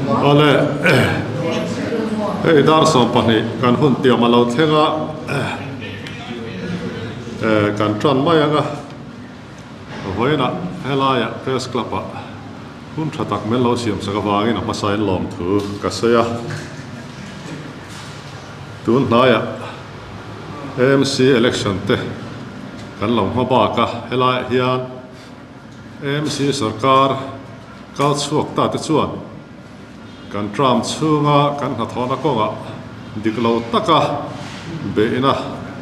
Awle, hei dar 12 kan hun tiam a lo thleng a, kan tan mai ang a, vawiinah helaiah press club ah hun tha tak min lo siam sak avangin a hmasain lawmthu ka sawi a, tun hnaiah AMC election te kan lo hma bak a, helaiah hian AMC sorkar kal chhuak ta te chuan kan tram chhunga kan hnathawhna kawngah dik lo taka beihna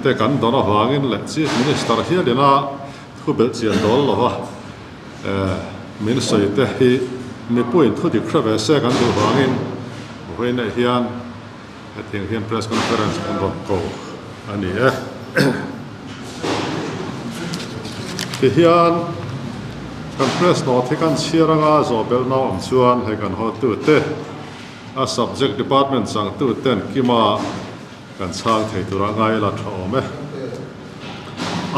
te kan dawn avangin leh Chief Minister hialina thu belh chian dawl lova min sawi te hi mipuiin thu dik hre ve se kan duh vangin vawiinah hian hetiang hian press conference kan rawn ko a ni e. Tihian kan press note hi kan chhiar anga zawh belhna awm chuan hei kan hawtute a subject department changtuten kima kan chhang thei tura ngai ila tha awm e.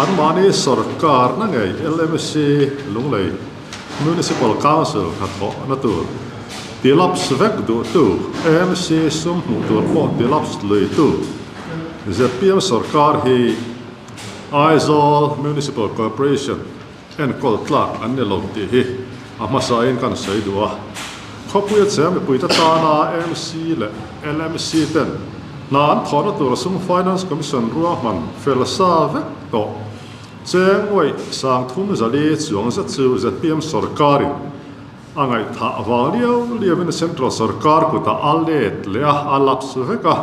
Anmahni sorkarna ngei LMC Lunglei Municipal Council hnathawhna tur tilaps vek duhtu AMC sum hmuh tur pawh tilaps luitu zpm sorkar hi Aizawl Municipal Corporation enkawl tlak an ni lo tih hi a hmasain kan sawi duh a. Khawpuia cheng mipuite tana AMC leh LMC ten hna an thawhna tur sum Finance Commission ruahman fel sa vek tawh. Cheng uaih 3004 chuang zet chu zpm sorkarin a ngaihthah vang liau liauin Central sorkar kutah a let leh a, a lapse vek a.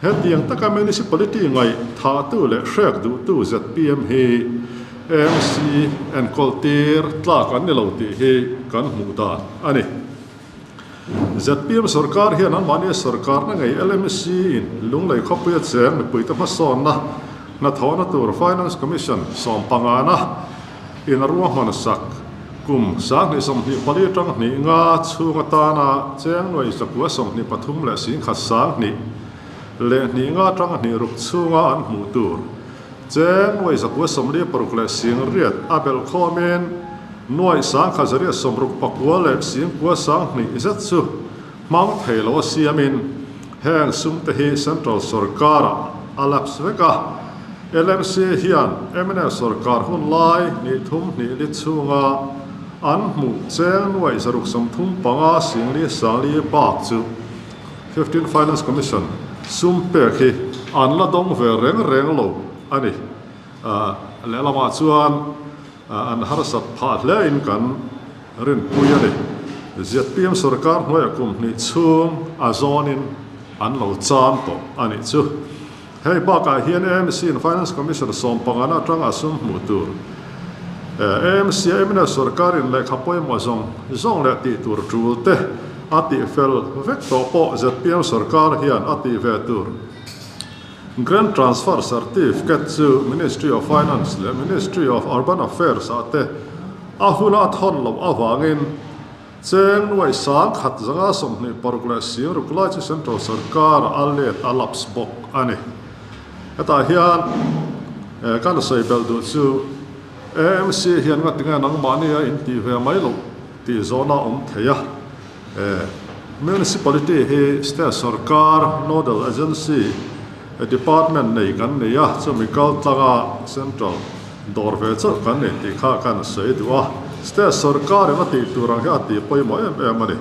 Hetiang taka municipality ngaihthahtu leh hrek duhtu zpm hi AMC enkawl tir tlak an ni lo tih hi kan hmuh dan a ni. Zpm sorkar hian anmahni sorkarna ngei LMC in Lunglei khawpuia cheng mipuite hmasawnna hnathawhna tur Finance Commission 15na in a ruahman sak kum 2024 atang hnih nga chhung atana cheng nuai 923 leh 10 sang hnih leh hnih nga atang hnih ruk chhunga an hmuh tur cheng nuai 946 leh 800 a belh khawmin nuai 1169 leh 9 sang hnih zet chu hmang thei lo a siamin heng sum te hi Central sorkarah a lapse vek a. LMC hian mnf sorkar hun lai hnih thum hnih li chhunga an hmuh cheng nuai 635 singli sangli bak chu 15 Finance Commission sum pek hi an la dawng ve reng reng lo a ni. Lehlamah chuan an harsat phah hle in kan rinpui a ni. Zpm sorkar hnuaiah kum hnih chhung a zawnin an lo chan tawh a nih chu. Hei bakah hian AMC in Finance Commission 15na atanga a sum hmuh tur AMC a mnf sorkarin lehkha pawimawh zawng zawng leh tih tur tul te a tih fel vek tawh pawh zpm sorkar hian a tih ve tur Grant Transfer Certificate chu Ministry of Finance leh Ministry of Urban Affairs ah te a huna a thawn loh avangin cheng nuai 1126 leh 60 lai chu Central sarkar a let a lapse bawk a ni. Hetah hian kan sawi belh duh chu AMC hian nga tinge nangmahni a intih ve mai loh tih zawhna awm thei a. Municipality hi state sarkar nodal agency department nei kan nei a, chumi kal tlanga central dawr ve chauh kan nei tih kha kan sawi duh a. State sarkar in a tih tur ang hi a tih pawimawh em em a ni.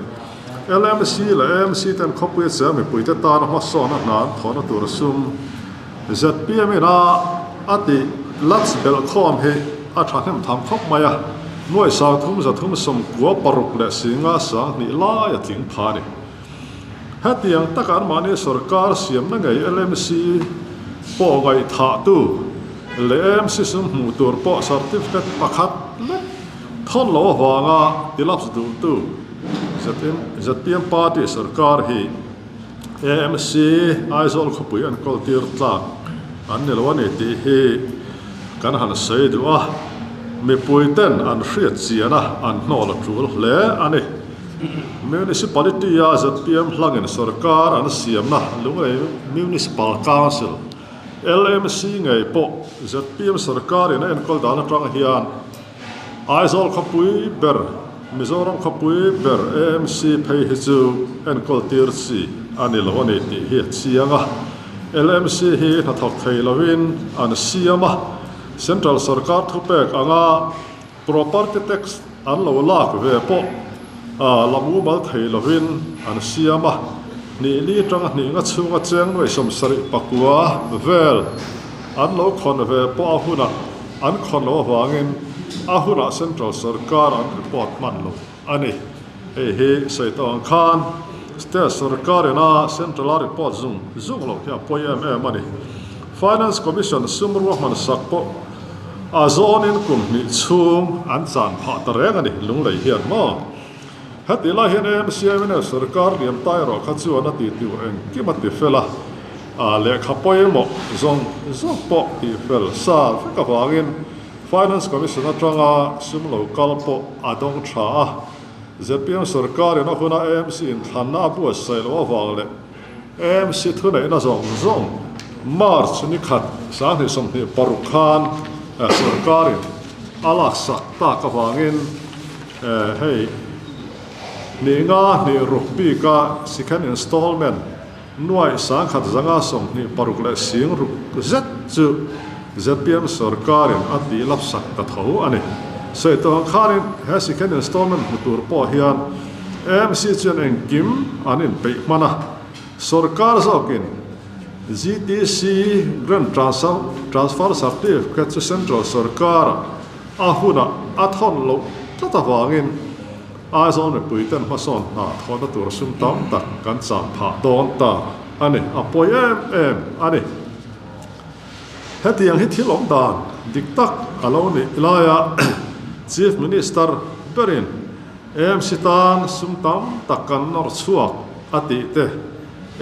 LMC leh AMC ten khawpuia cheng mipuite tana hmasawnna hna an thawhna tur sum zpm in a a tih lats belh khawm hi a thahnem tham khawp mai a, nuai 3396 leh 50 sang hnih lai a tling pha a ni. Hetiang taka anmahni sorkar siamna ngei LMC pawh ngaihthahtu leh AMC sum hmuh tur pawh certificate pakhat lek thawn lo avanga tilapse duhtu zpm party sorkar hi AMC Aizawl khawpui an kawl tir tlak an ni lo a ni tih hi kan han sawi duh a, mipui ten an hriat chian a an hnawl a tul hle a ni. Municipality a zpm hlangin sarkar an siamna Lunglei Municipal Council, LMC, ngei pawh zpm sarkarin a enkawl dan atang hian Aizawl khawpui ber. Mizoram khawpui ber AMC phei hi chu enkawl tir chi a ni lo a ni tih hi a chiang a. LMC hi hnathawk thei lovin an siam a, Central sorkar thupek anga Property tax an lo lak ve pawh la mumal thei lovin an siam a, hnih li tanga hnih nga chhunga cheng nuai 79 vel an lo khawn ve pawh a hunah an khawn loh avangin a hunah Central sorkar an report hman lo a ni. Hei hi sawi tawh ang khan State sorkar ina Central a report zung zung loh hi a pawi em em a ni. Finance Commission sum ruahman sak pawh a zawnin kum hnih chhung an chan phah ta reng a ni Lunglei hian maw? Heti lai hian AMC-MNF sorkar liam ta erawh kha chuan a ti tur engkim a ti fel a, a lehkha pawimawh zawng zawng pawh tihfel sa vek avangin Finance Commission atanga sum lo kal pawh a dawng tha a, zpm sorkarin a huna AMC inthlanna a buatsaih loh avang leh AMC thuneihna zawng zawng March ni khat 2026 khan sorkarin a laksak tak avangin hei hnih nga hnih ruk bika second installment Nuaih 1126 leh sing ruk zet chu zpm sorkarin a tih lapsak ta tho a ni. Sawi tawh ang khanin he second installment hmu tur pawh hian AMC chuan engkim an inpeih hman a, sorkar zawkin GTC, Grant Transfer Certificate, chu Central sorkar a hunah a thawn loh tlat avangin Aizawl mipui ten hmasawn hna thawhna tur sum tam tak kan chah phah dawn ta a ni, a pawi em em a ni. Hetiang hi thil awm dan dik tak a lo nih laia Chief Minister berin AMC tan sum tam tak kan nawr chhuak a tih te,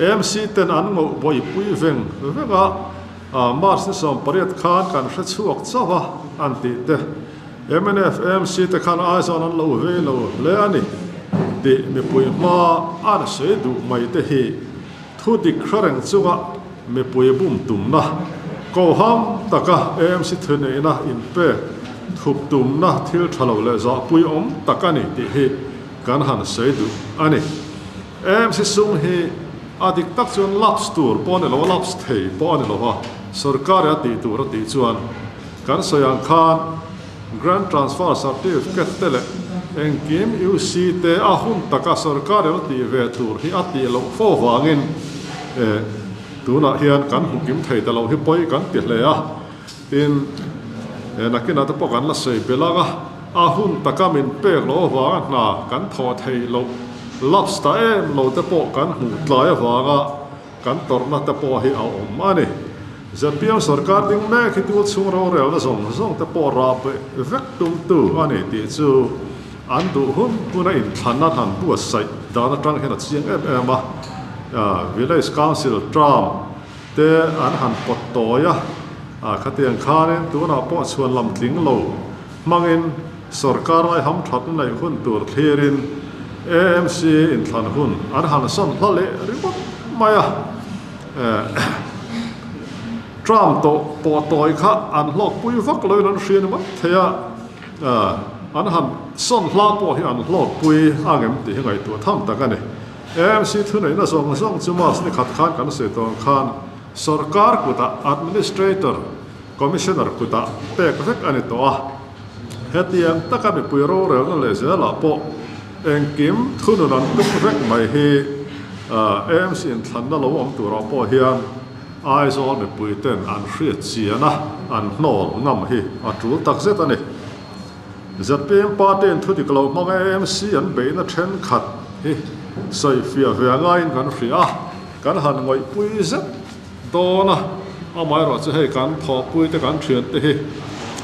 AMC ten an ngoh bawihpui veng veng a, March ni 18 khan kan hre chhuak chauh a an tih te, Mnf AMC te khan Aizawl an lo vei lo hle a ni tih mipui hma an sawi duh mai te hi thu dik hre reng chunga mipui bum tumna, koham taka AMC thuneihna inpek thup tumna thil tha lo leh zahpui awm tak a ni tih hi kan han sawi duh a ni. AMC sum hi a dik tak chuan lapse tur pawh a ni lo a, lapse thei pawh a ni lo a, sorkar a tih tur a tih chuan Kan sawi ang khan Grant Transfer Certificate te leh engkim UC te a hun taka sorkar ilo tih ve tur hi a tih loh fo vangin tunah hian kan hmu kim thei ta lo hi pawi kan ti hle a. Tin, nakinah te pawh kan la sawi belh ang a, a hun taka min pek loh avanga hna kan thawh theih loh lapse ta em lo te pawh kan hmuh tlai avanga Kan tawrhna te pawh hi a awm a ni. Zpm sorkar ding mek hi tul chhung rorelna zawng zawng te pawh rah beh vek tumtu a ni tih chu an duh hun huna inthlanna han buatsaih dan atang hian a chiang em em a. Village Council term te an han pawt tawi a, khatiang khanin tunah pawh chhuan lam tling lo hmangin sorkar lai hamthatna neih hun tur thlirin AMC inthlan hun an han sawn hla leh ringawt mai a. Tram tawh pawh tawi kha an hlawkpui vak loin an hria ni mai thei a, an han sawn hla pawh hi an hlawkpui angem tih hi ngaihtuah tham tak a ni. AMC thuneihna zawng zawng chu March ni khat khan kan sawi tawh ang khan sorkar kutah Administrator, Commissioner kutah pek vek a ni tawh a, hetiang taka mipui rorelna leh zelah pawh engkim thunun an tum vek mai hi AMC inthlanna lo awm turah pawh hian Aizawl mipui ten an hriat chian a, an hnawl ngam hi a tul takzet a ni. Zpm party in thudik lo hmang AMC an beihna thenkhat hi sawifiah ve angaiin kan hria a, kan han ngawihpui zet dawn a, amaherawhchu hei kan thawhpui te kan thian te hi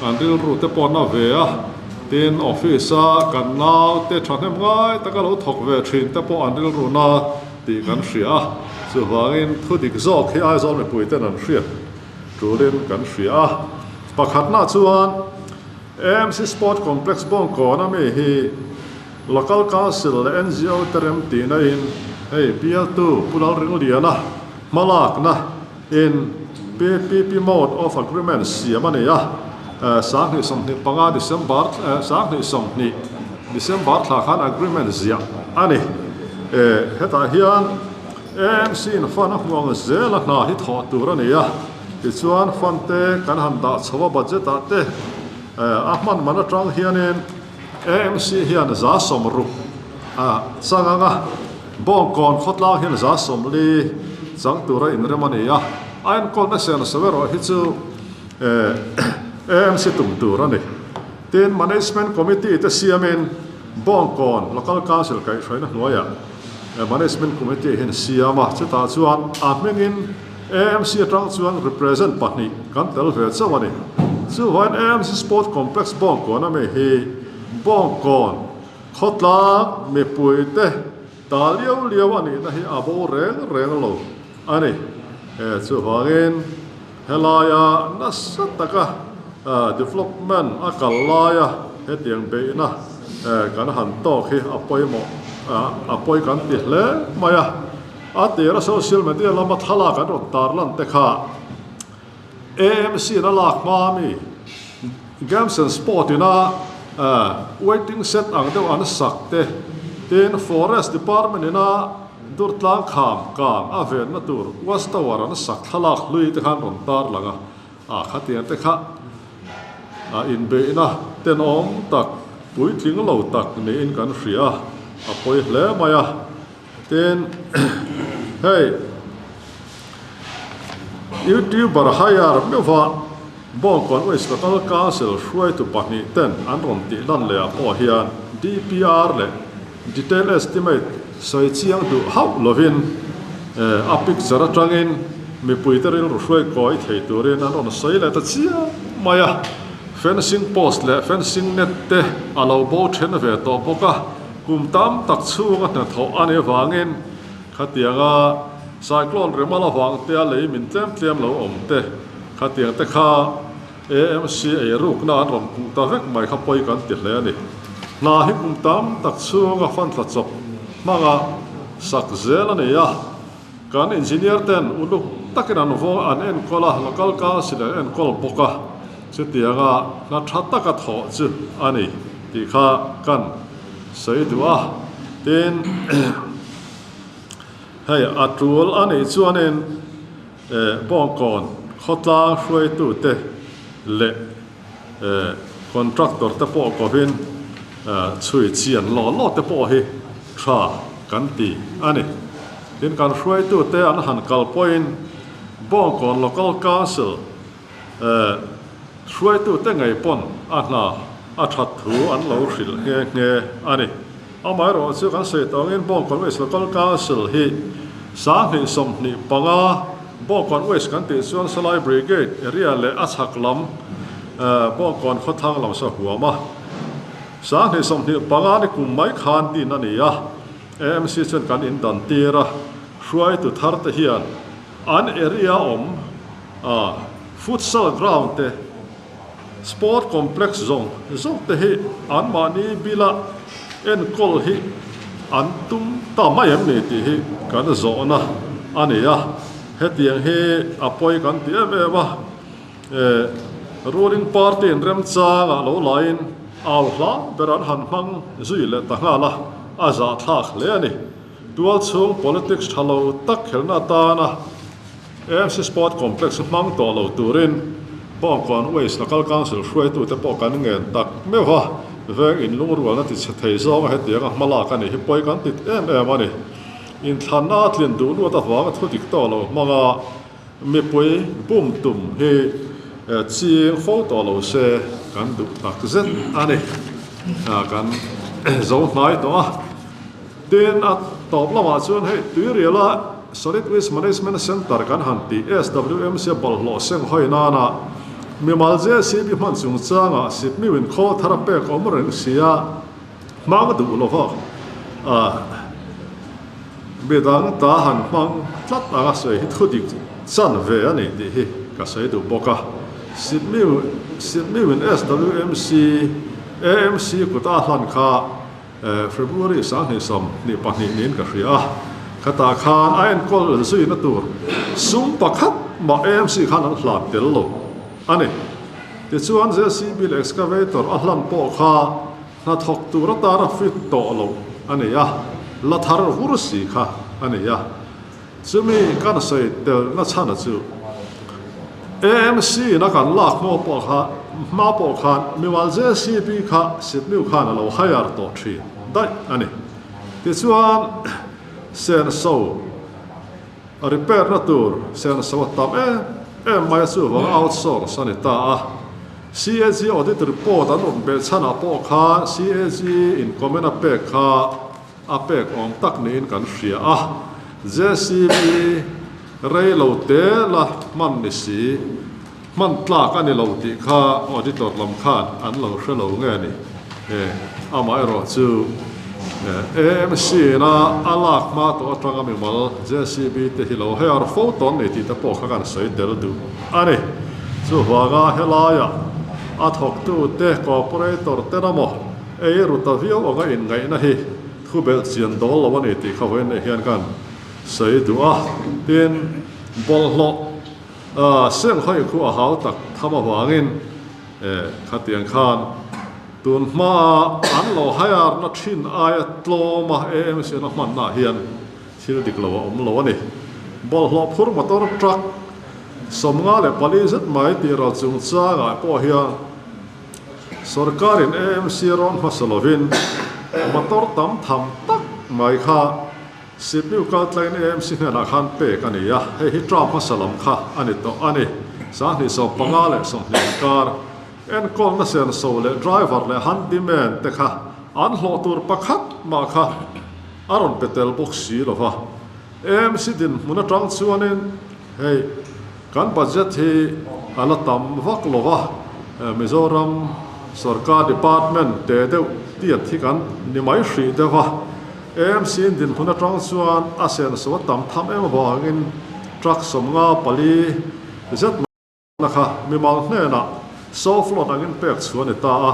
an rilru te pawh na ve a, tin office a kan nau te thahnem ngai taka lo thawk ve thin te pawh an rilru na tih kan hria a, chuvangin thu dik zawk hi Aizawl mipui ten an hriat tulin kan hria a, pakhatna chuan AMC Sport Complex Bawngkawn ami hi Local Council leh NGO te rem tihna in hei bialtu Pu Lalringliana Hmalakna in PPP Mode of Agreement siam a ni a, 2025 December 2020. December thla khan agreement ziah a ni. Hetah hian AMC in fund a hmuh ang zel a hna hi thawh tur a ni a, tichuan fund te kan han dah chho a budget ah te a hman man atang hianin AMC hian 60% a chang ang a, Bawngkawn khawtlang hian 40% chang tura inrem a ni a, a enkawlna senso erawh hi chu AMC tum tur a ni. Tin, Management Committee te siamin Bawngkawn Local Council kaihhruaina hnuaiah Management Committee hian siam a, chutah chuan a hmingin AMC atang chuan represent pahnih kan tel ve chauh a ni. Chuvangin AMC Sport Complex Bawngkawn ami hi Bawngkawn khawtlang mipuite ta liau liau a nihna hi a bo reng reng lo a ni. Chuvangin helaia nasa taka development a kal laia hetiang beihna kan han tawk hi a pawimawh a pawi kan ti hle mai a. A tira social media lama thlalak an rawn tarlan te kha AMC in a lak hma ami Games and Sport ina waiting shed ang deuh an sak te, tin Forest Department ina Durtlang kham kang a venna tur watch tower an sak thlalak hlui te khan rawn tarlang a, a khatiang te kha a inbeihna tenawm tak puitling lo tak niin kan hria a, a pawi hle mai a. Tin, hei YouTuber hire meuhva Bawngkawn West Local Council hruaitu pahnih ten an rawn tih lan leh ah pawh hian DPR leh Detail Estimate sawi chiang duh hauh lovin a picture atangin mipuite rilru hruai kawi thei turin an rawn sawi leh ta chiang mai a. Fencing post leh fencing net te a lo bo then ve tawh bawk a. Kum tam tak chhunga hnathawh a nih avangin khatianga cyclone remal avang te a lei min tlem tlem lo awm te khatiang te kha AMC ei rukna an rawn puh ta vek mai kha pawi kan ti hle a ni. Hna hi kum tam tak chhunga fantla chawp hmanga sak zel a ni a, kan engineer ten uluk takin an vaw an enkawl a, local council an enkawl bawk a, chutianga hna tha taka thawh chu a ni tih kha kan sawi duh a, tin hei a tul a nih chuanin Bawngkawn khawtlang hruaitute leh contractor te pawh kovin chhui chian law law te pawh hi tha kan ti a ni. Tin kan hruaitute an han kal pawhin Bawngkawn Local Council hruaitute ngei pawn a hna a that thu an lo hrilh nghe nghe a ni. Amaherawh chu kan sawi tawh angin Bawngkawn West Local Council hi 2025 Bawngkawn West kan tih chuan Salai Brigade area leh a chhak lam Bawngkawn khawthlang lam sa huam a. 2025 ni kum mai khan din a ni a, AMC chuan kan indan tir a, hruaitu thar te hian an area awm futsal ground te, Sport complex zawng zawng te hi anmahni bila enkawl hi an tum ta mai em ni tih hi kan zawhna a ni a, hetiang hi a pawi kan ti em em a, eh ruling party in remchangah lo laiin au hla ber an han hmang zui leh ta nghal a, a zahthlak hle a ni. Tualchhung politics tha lo tak khelna atana. AMC Sport Complex hmang tawh lo turin Bawngkawn Waste Local Council hruaitute pawh kan ngen tak meuh a, veng inlungrualna ti chhe thei zawnga hetianga hma lak a nih hi pawi kan tit em em a ni. Inthlanna a tlin duh luat avanga thu dik tawh lo hmanga mipui bum tum hi ching fo tawh lo se kan duh tak zet a ni. Kan zo hnai tawh a. Tin, a tawp lamah chuan hei Tuiriala Solid Waste Management Centre kan han tih SWMC a bawlhhlawh seng hawi nana mimal JCB hman chungchangah Sipmiu in khawl thar a pek awm reng sia hmang duh lova midang ta han hmang tlat anga sawi hi thu dik chan ve a ni tih hi ka sawi duh bawk a. Sipmiu Sipmiu in SWMC AMC kuta hlan kha February 2022 niin ka hria a, khatah khan a enkawl zuina tur sum pakhat mah AMC khan an hlan tel lo a ni. Tichuan JCB leh excavator a hlan pawh kha Hnathawk tur atana fit tawh loh a nei a, la thar vur si kha a nei a. Chumi kan sawi telna chhana chu AMC in a kan lak hma pawh kha hma pawh khan mimal JCB kha Sipmiu khan a lo hire tawh thin daih a ni. Tichuan senso repair na tur senso a tam em em mai a chuvang outsource a ni ta a. CAG audit report an rawn belh chhanah pawh khan CAG in comment a pek kha a pek awm tak niin kan hria a. JCB rei lo te la hman ni si, hman tlak a ni lo tih kha auditor lam khan an lo hre lo nge ni? E, amaherawh chu AMC ina a lak hma tawh atanga mimal JCB te hi lo hire fo tawn nei tih te pawh kha kan sawi tel duh a ni. Chuvanga helaiah a thawktute cooperator ten amaw ei ru ta viau anga inngaihna hi thu belh chian dawl lo a ni tih kha vawiin leh hian kan sawi duh a. Tin, bawlhhlawh seng hawi khu a hau tak tham avangin khatiang khan tun hmaa an lo hire na thin aia tlawma AMC na hmannaah hian thil dik lo a awm lo a ni. Bawlhhlawh phur motor truck 54 zet mai tih ral chungchangah pawh hian Sorkarin AMC rawn hmasa lovin motor tam tham tak mai kha Sipmiu kaltlaiin AMC hnenah khan pek a ni a, hei hi term hmasa lam kha a ni tawh a ni. 2015 leh 20 inkar enkawlna senso leh driver leh handyman te kha an hlawh tur pakhat mah kha a rawn pe tel bawk si lo va. AMC dinhmun atang chuanin hei kan budget hi a la tam vak lo va, Mizoram sorkar department te deuh tiat hi kan ni mai hrih deuh a. AMC in dinhmun atang chuan a senso a tam tham em avangin truck 54 zet mai kha mimal hnenah soft loan angin pek chhuah a ni ta a.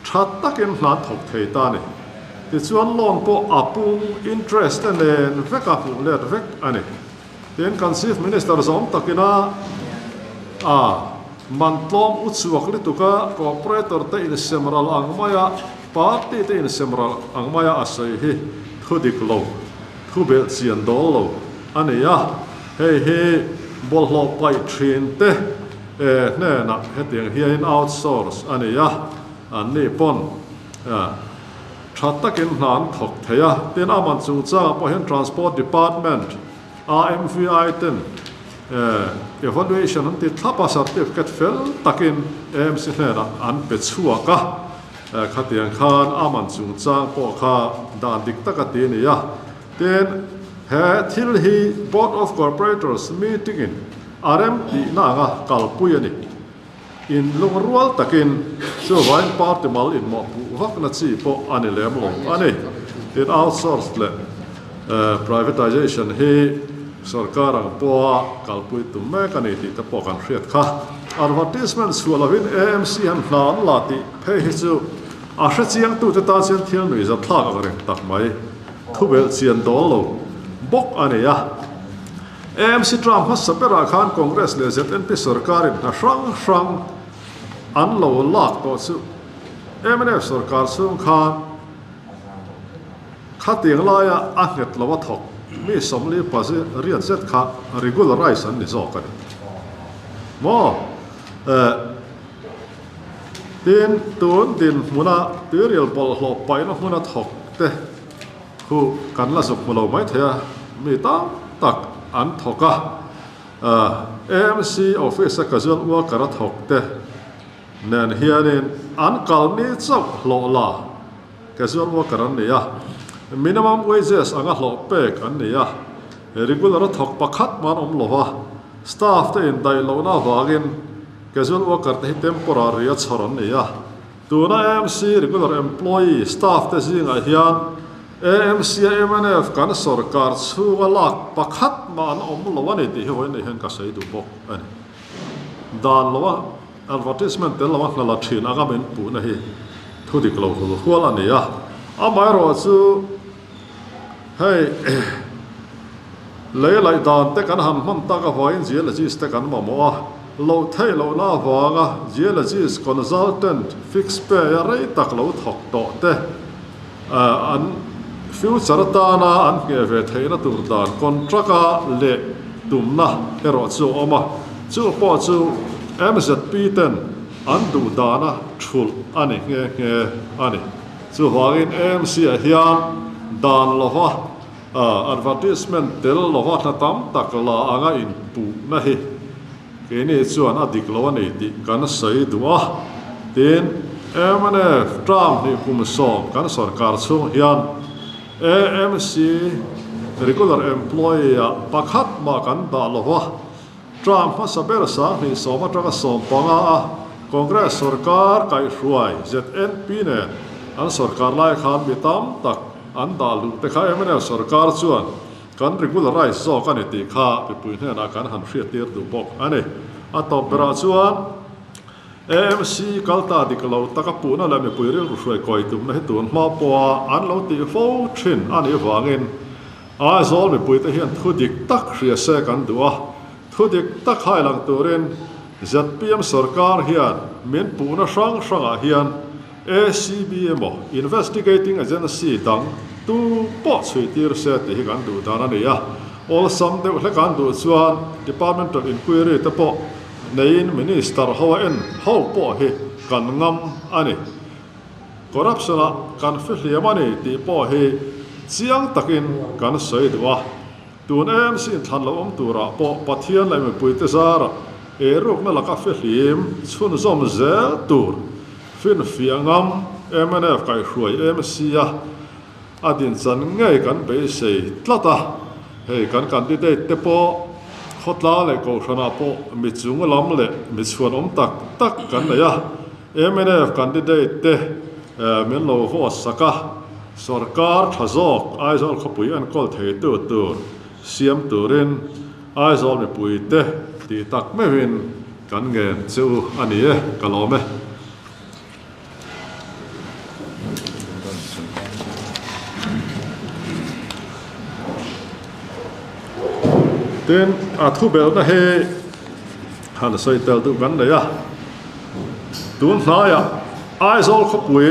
Tha takin hlan thawk thei ta a ni. Tichuan loan pawh a pung interest te nen vek a hmuh let vek a ni. Tin kan Chief Minister zawm takina a man tlawm u chhuak lutuk a cooperator te insem ral ang maia party te insem ral ang maia a sawi hi thu dik lo, thu belh chian dawl lo a ni a. Hei hi bawlhhlawh paih thin te hnenah hetiang hianin outsource a ni a, anni pawn tha takin hna an thawk thei a. Tin, a man chungchangah pawh hian Transport Department, AMVI ten evaluation an ti thlap a, certificate fel takin AMC hnenah an pe chhuak a. Khatiang khan a man chungchang pawh kha dan dik taka ti a ni a. Tin, he thil hi Board of Corporators meeting in a rem tihna anga kalpui a ni. In lungrual takin chuvain party mal inmawhpuh vakna chi pawh a ni lem lo a ni. Tin, outsource leh privatization hi sorkar ang pawha kalpui tum mek a ni tih te pawh kan hriat kha. Advertisement chhuah lovin AMC han hna an la tih phei hi chu a hrechiangtute tan chuan thil nuihzatthlak ang reng tak mai. Thubelh chian dawl lo bawk a ni a. AMC term hmasa berah khan Congress leh ZNP sorkarin hna hrang hrang an lo lak tawh chu mnf sorkar chhung khan khatiang laia a nghet lo a thawk mi 40 pazi riat zet kha regularize an ni zawk a ni maw? Tin, tun dinhmuna tuirial bawlhhlawh paihna hmuna thawk te Khu kan la zuk hmu lo mai thei a, mi tam tak an thawk a. AMC office a casual worker a thawk te nen hianin an kal ni chauh hlawh la casual worker an ni a, minimum wages anga hlawh pek an ni a, regular a thawk pakhat man awm lo va, staff te indaih lohna avangin casual worker te hi temporary a chhawr an ni a. Tuna AMC regular employee staff te zingah hian AMC a mnf kan sorkar chhunga lak pakhat mah an awm lo a ni tih hi vawiin hian ka sawi duh bawk a ni. Dan loa advertisement tel loa hna la thin anga min puhna hi thu dik lo hul hual a ni a. Amaherawhchu hei lei laih dan te kan han hman tak avangin geologist te kan mamawh a. Loh theih lohna avanga geologist consultant fixed pay a rei tak lo thawk tawh te an future atana an ngheh ve theihna tur dan contract a leh tumna erawh chu a awm a, chu pawh chu MZP ten an duh dana thulh a ni nghe nghe a ni. Chuvangin AMC ah hian dan lova Advertisement tel lova hna tam tak la anga inpuhna hi keini chuan a dik lo a ni tih kan sawi duh a. Tin, mnf term hnih kum sawm kan sorkar chhung hian AMC regular employee ah pakhat mah kan dah lo va, term hmasa ber 2010 atanga 15 a Congress sorkar kaihhruai ZNP nen an sorkar lai khan mi tam tak An dah luh te kha mnf sorkar chuan kan regularize zawk a ni tih kha mipui hnenah kan han hriattir duh bawk a ni. A tawp berah chuan AMC kalta dik lo taka puhna leh mipui rilru hruai kawi tumna hi tun hma pawha an lo tih fo thin a nih vangin Aizawl mipuite hian thu dik tak hria se kan duh a, thu dik tak hailang turin zpm sorkar hian min puhna hrang hrangah hian ACB emaw Investigating Agency dang tu pawh chhui tir se tih hi kan duh dan a ni a, awlsam deuh hlek an duh chuan Departmental Inquiry te pawh neiin Minister ho a en ho pawh hi kan ngam a ni. Corruption ah kan fihliam a ni tih pawh hi chiang takin kan sawi duh a, tun AMC inthlan lo awm turah pawh Pathian leh mipuite zarah eirukna laka fihlim chhunzawm zel tur Finfiah ngam mnf kaihhruai MC a a dinchan ngei kan beisei tlat a, hei kan candidate te pawh khawtla leh kohhranah pawh mi chung lam leh mi chhuan awm tak tak kan nei a, mnf candidate te min lo vote sak a, sorkar tha zawk Aizawl khawpui enkawl theitu tur siam turin Aizawl mipuite tih tak meuhin Kan ngen che u a ni e, ka lawm e. Tin, a thu belhna hi han sawi tel duh kan nei a. Tun hnaiah Aizawl khawpui,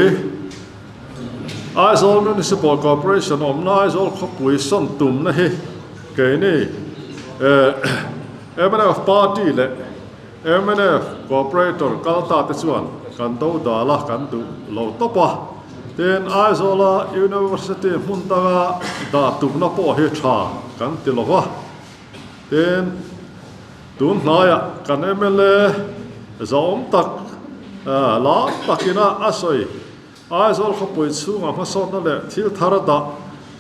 Aizawl Municipal Corporation awmna Aizawl khawpui sawn tumna hi keini eh, Mnf party leh mnf cooperator kal ta te chuan kan do dal a, kan duh lo tawp a. Tin, Aizawla University hmun danga dah tumna pawh hi tha kan ti lo va. Tin, tun hnaiah kan mla zahawm tak lam takina a sawi Aizawl khawpui chhungah hmasawnna leh thil thar a dah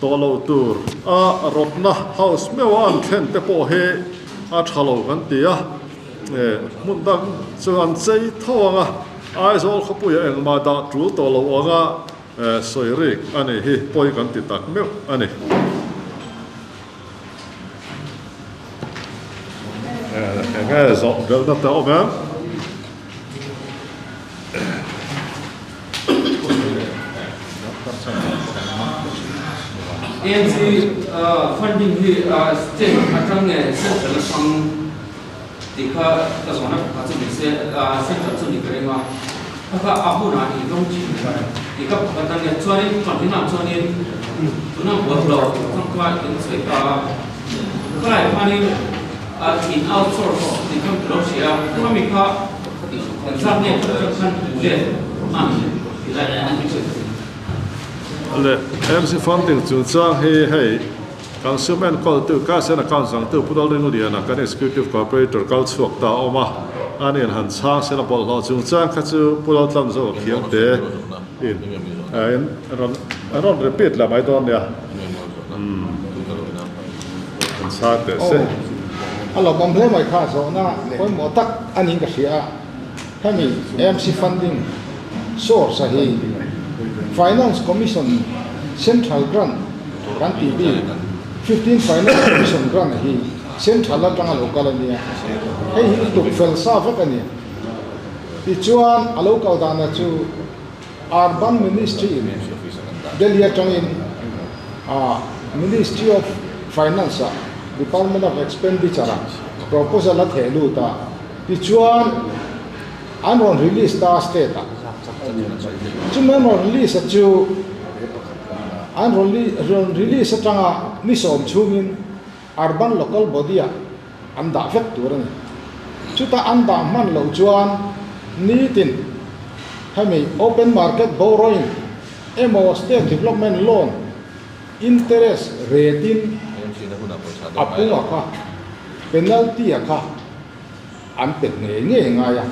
tawh loh tur a rawtna house meuha an thlen te pawh hi a tha lo kan ti a, hmun dang chu an chei tho ang a, Aizawl khawpuiah engmah dah tul tawh lo anga sawi rik a nih hi pawi kan ti tak meuh a ni. Enge zawh belhna te a awm em? ANC funding hi state atang nge central atang tih kha ka zawhna pakhat chu ni se, central chu ni ka ring a, kha kha a hunah in rawng thin tih kha pakhat a nia. Chuanin pahnih ah chuanin tuna bawlhhlawh tangka in sawi ta a, khalai khanin in outsource tih kha ka lo hria a, khami kha Engzat nge ka atang khan hmu let ang ti lai an hmu chhe. Le MC Funding chungchang hi hei kan sum enkawltu Cash and Accounts dangtu Pu Lalringliana kan Executive Cooperator kal chhuak ta a awm a, ani in han chhang sen a bawlhhlawh chungchang kha chu Pu Laltlanzo a khiang te in in rawn repeat leh mai dawn nia. An chhang teh se. A lawmawm hle mai kha zawhna pawimawh tak a niin ka hria a, hemi AMC funding source a hi Finance Commission Central Grant kan tih bik 15 Finance Commission Grant a hi Central atanga lo kal a nia, hei hi tuk fel sa vek a ni. Tichuan a lo kal dana chu Urban Ministry in Delhi atangin Ministry of Finance ah Department of Expenditure ah proposal a theh lut a. Tichuan an rawn release ta state ah. Chumi an rawn release a chu an rawn release atanga ni sawm chhungin Urban Local Body ah an dah vek tur a ni. Chuta an dah hman loh chuan nitin hemi open market borrowing emaw state development loan interest rate in a pung a kha, penalty a kha an pe ngei ngei ngai a.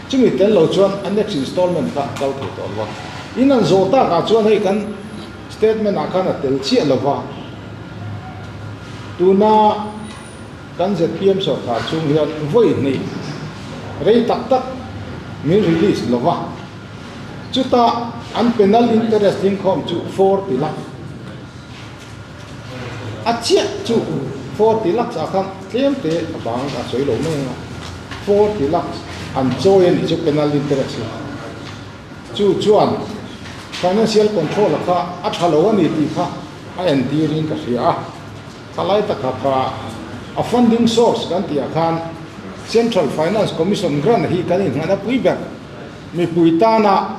Chumi tel lo chuan a next installment kha kal thei tawh lo va. In an zawh takah chuan hei kan statement ah khan a tel chiah lo va. Tuna kan zpm sawrkar chhung hian vawi hnih rei tak tak min release lo va, chuta an penal interest dingkhawm chu 40 lakh a chiah chu 40 lakhs ah khan tlem te a bang a sawi lo mai ang a, 40 lakhs an chawi a nih chu penal interest hi. Chu chuan financial control a kha a tha lo a ni tih kha a entirin ka hria a. Thalai taka kha a funding source kan tih ah khan Central Finance Commission grant hi kan inngahna pui ber mipui tana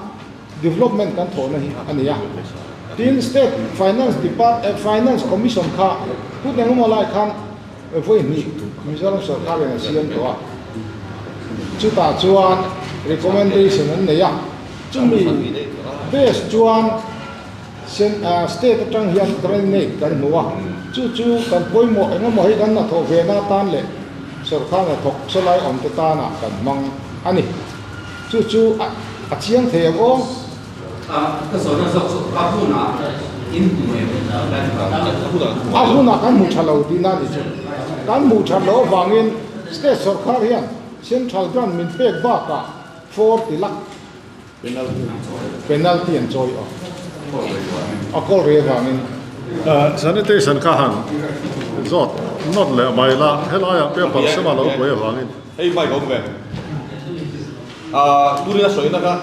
development kan thawhna hi a ni a. Tin, State Finance Depart Finance Commission kha hun engemaw lai khan vawi hnih Mizoram sorkarin a siam tawh a. Chutah chuan recommendation an nei a, chumi base chuan State atang hian drainage kan hmu a, chu chu kan pawimawh eng emaw hi kan hnathawh ve na atan leh sorkar hnathawk sawlai awm te tanah kan hmang a ni. Chu chu a chiang thei ang aw. Ka zawhna zawk chu a hunah in hmu em? A hunah kan hmu tha lo tihna a ni chu. Kan hmuh that loh avangin State sorkar hian Central grant min pek bakah 40 lakh Penalty an chawi awk. A kawl rei avangin. Sanitation kha han zawt nawt leh mai la, helaiah paper sema lo buai avangin. Hei mic a awm ve. Aa turin a sawina kha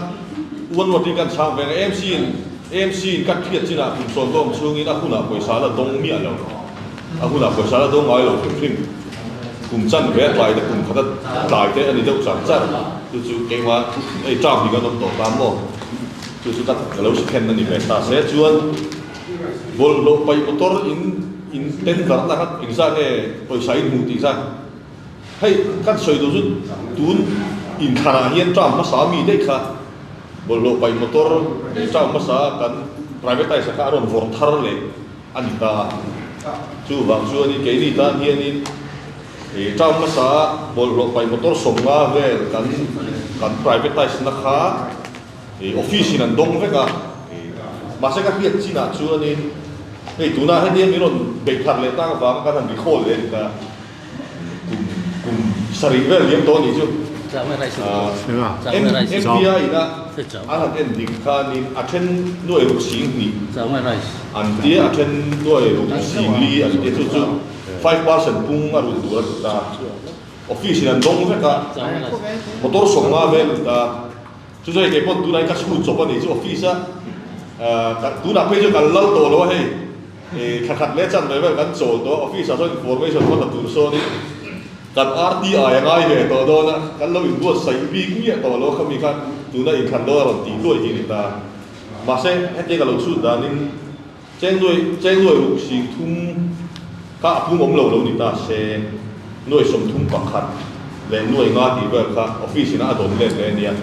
one word in kan chhang ve ang. AMC in AMC in ka hriat chinah kum sawn dawm chhungin a hunah pawisa la dawng miah lo. A hunah pawisa la dawng ngai lo hrim hrim. Kum chan ve a tlai te kum khat a tlai te a ni deuh char char. Chu chu keimah hei term hi kan awm tawh ta maw? Chu chu ka ka lo second a ni ve ta se chuan bawlhhlawh paih motor in in tender na kha engzah nge pawisa in hmuh tih kha hei kan sawi duh chu tun inthlanah hian term hmasa mi daih kha bawlhhlawh paih motor term hmasa kan privatize kha a rawn vawrh thar leh a ni ta a. Chuvang chuanin keini tan hianin ih town hmasa bawlhhlawh paih motor sawmnga vel kan kan privatize na kha ih office in an dawng vek a. Ih mahse ka hriat chinah chuanin hei tunah hetiang min rawn beih thar leh tak avanga kan han recall leh a ni ta. Kum kum sarih vel liam tawh a nih chu. MPI ina an han en dik khanin a then nuai ruk sing hnih an tia a then nuai ruk sing li an tia chu chu 5% pung a rulh tur a ti ta. Office in an dawng vek a, motor sawmnga vel a ti ta. Chu chu hei kei pawh tunah hi ka chhut chawp a nih chu office a tunah phei chu kan lal tawh lo a hei. Thla khat leh chan ve vel kan chawl tawh a, office ah chuan information hmasa tur sawnin kan RTI a ngai ve tawh dawn a, kan lo inbuatsaih bik miah tawh lo khami kha tuna inthlan dawn a rawn tih hluai hi a ni ta. Mahse, hetiang ka lo chhut danin chengnuai chengnuai ruk sing thum kha a pung awm lo lo ni ta se, nuai sawmthum pakhat leh nuai nga tih vel kha office ina a dawn let leh a nia.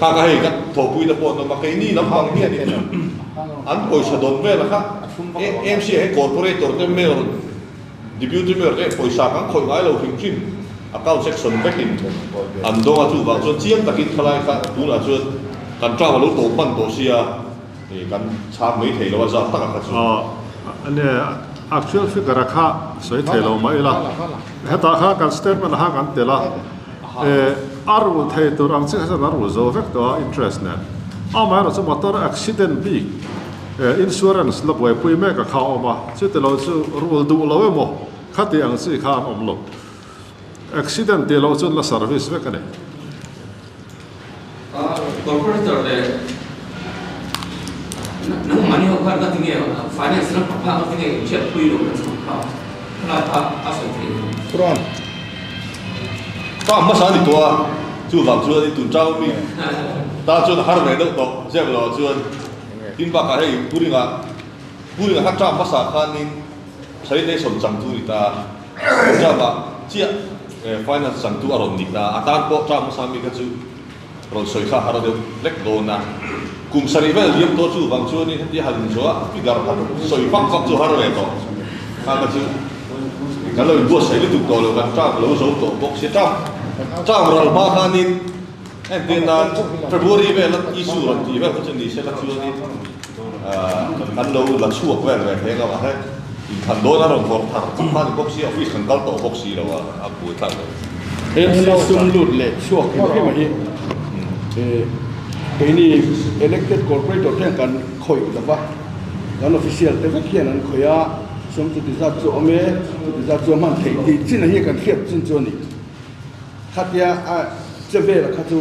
Kha kha hei ka thawhpui te pawh an awm a, keini lampang hianin an pawisa dawn vel a kha AMC ah hian corporator te mayor, deputy mayor te pawisa kan khawih ngai lo hrim hrim account section vekin an dawng a, chuvang chuan chiang takin thalai kha tunah chuan kan term a lo tawp hman tawh sia kan chhang mai thei lo a zat taka kha chu. Actual figure a kha sawi thei lo mah ila hetah kha kan statement a kha kan tel a. A rul thei tur ang chi kha chuan a rul zo vek tawh a interest nen. Amaherawhchu motor accident bik insurance la buaipui mek a kha a awm a, chuti lo chu rul duh lo emaw khati ang chi kha an awm lo. Accident tih loh chuan la service vek a ni. Corporator leh nangmahni ho khan ka ti nge finance lam pakha ka ti nge inhriatpui lo ka chhang kha khalai kha a sawi theih. Front. Term hmasa a ni tawh a, chuvang chuan in tun term mi tan chuan a har ve deuh tawh zep lo ah chuan tin bakah hei Pu Ringa Pu Ringa kha term hmasa khanin sanitation changtu a ni ta a, tun term ah chiah finance changtu a rawn ni ta a, a tan pawh term hmasa mi kha chu rawn sawi kha har deuh hlek dawn a, kum sarih vel liam tawh chu vang chuanin heti han inzawh a figure han sawi vak vak chu har ve tawh kha kha chu kan lo inbuatsaih lutuk tawh lo kan term lo zo tawh bawk sia term term ral hma khanin entir nan February vel a issue rawn tih vel kha chu ni se la chuanin kan lo la chhuak vel ve thei ang a mahse inthlan dawn a rawn vawrh thar chak kha ni bawk sia office kan kal tawh bawk si lo a a buaithlak lo. MC sum lut leh chhuak hrim hrim a hi keini elected corporator te hian kan khawih lo va, kan official te vek hian an khawih a, sum chuti zat chu awm e, chuti zat chu a hman theih tih chin a hi kan hriat chin chu a ni. Khatia a che vel kha chu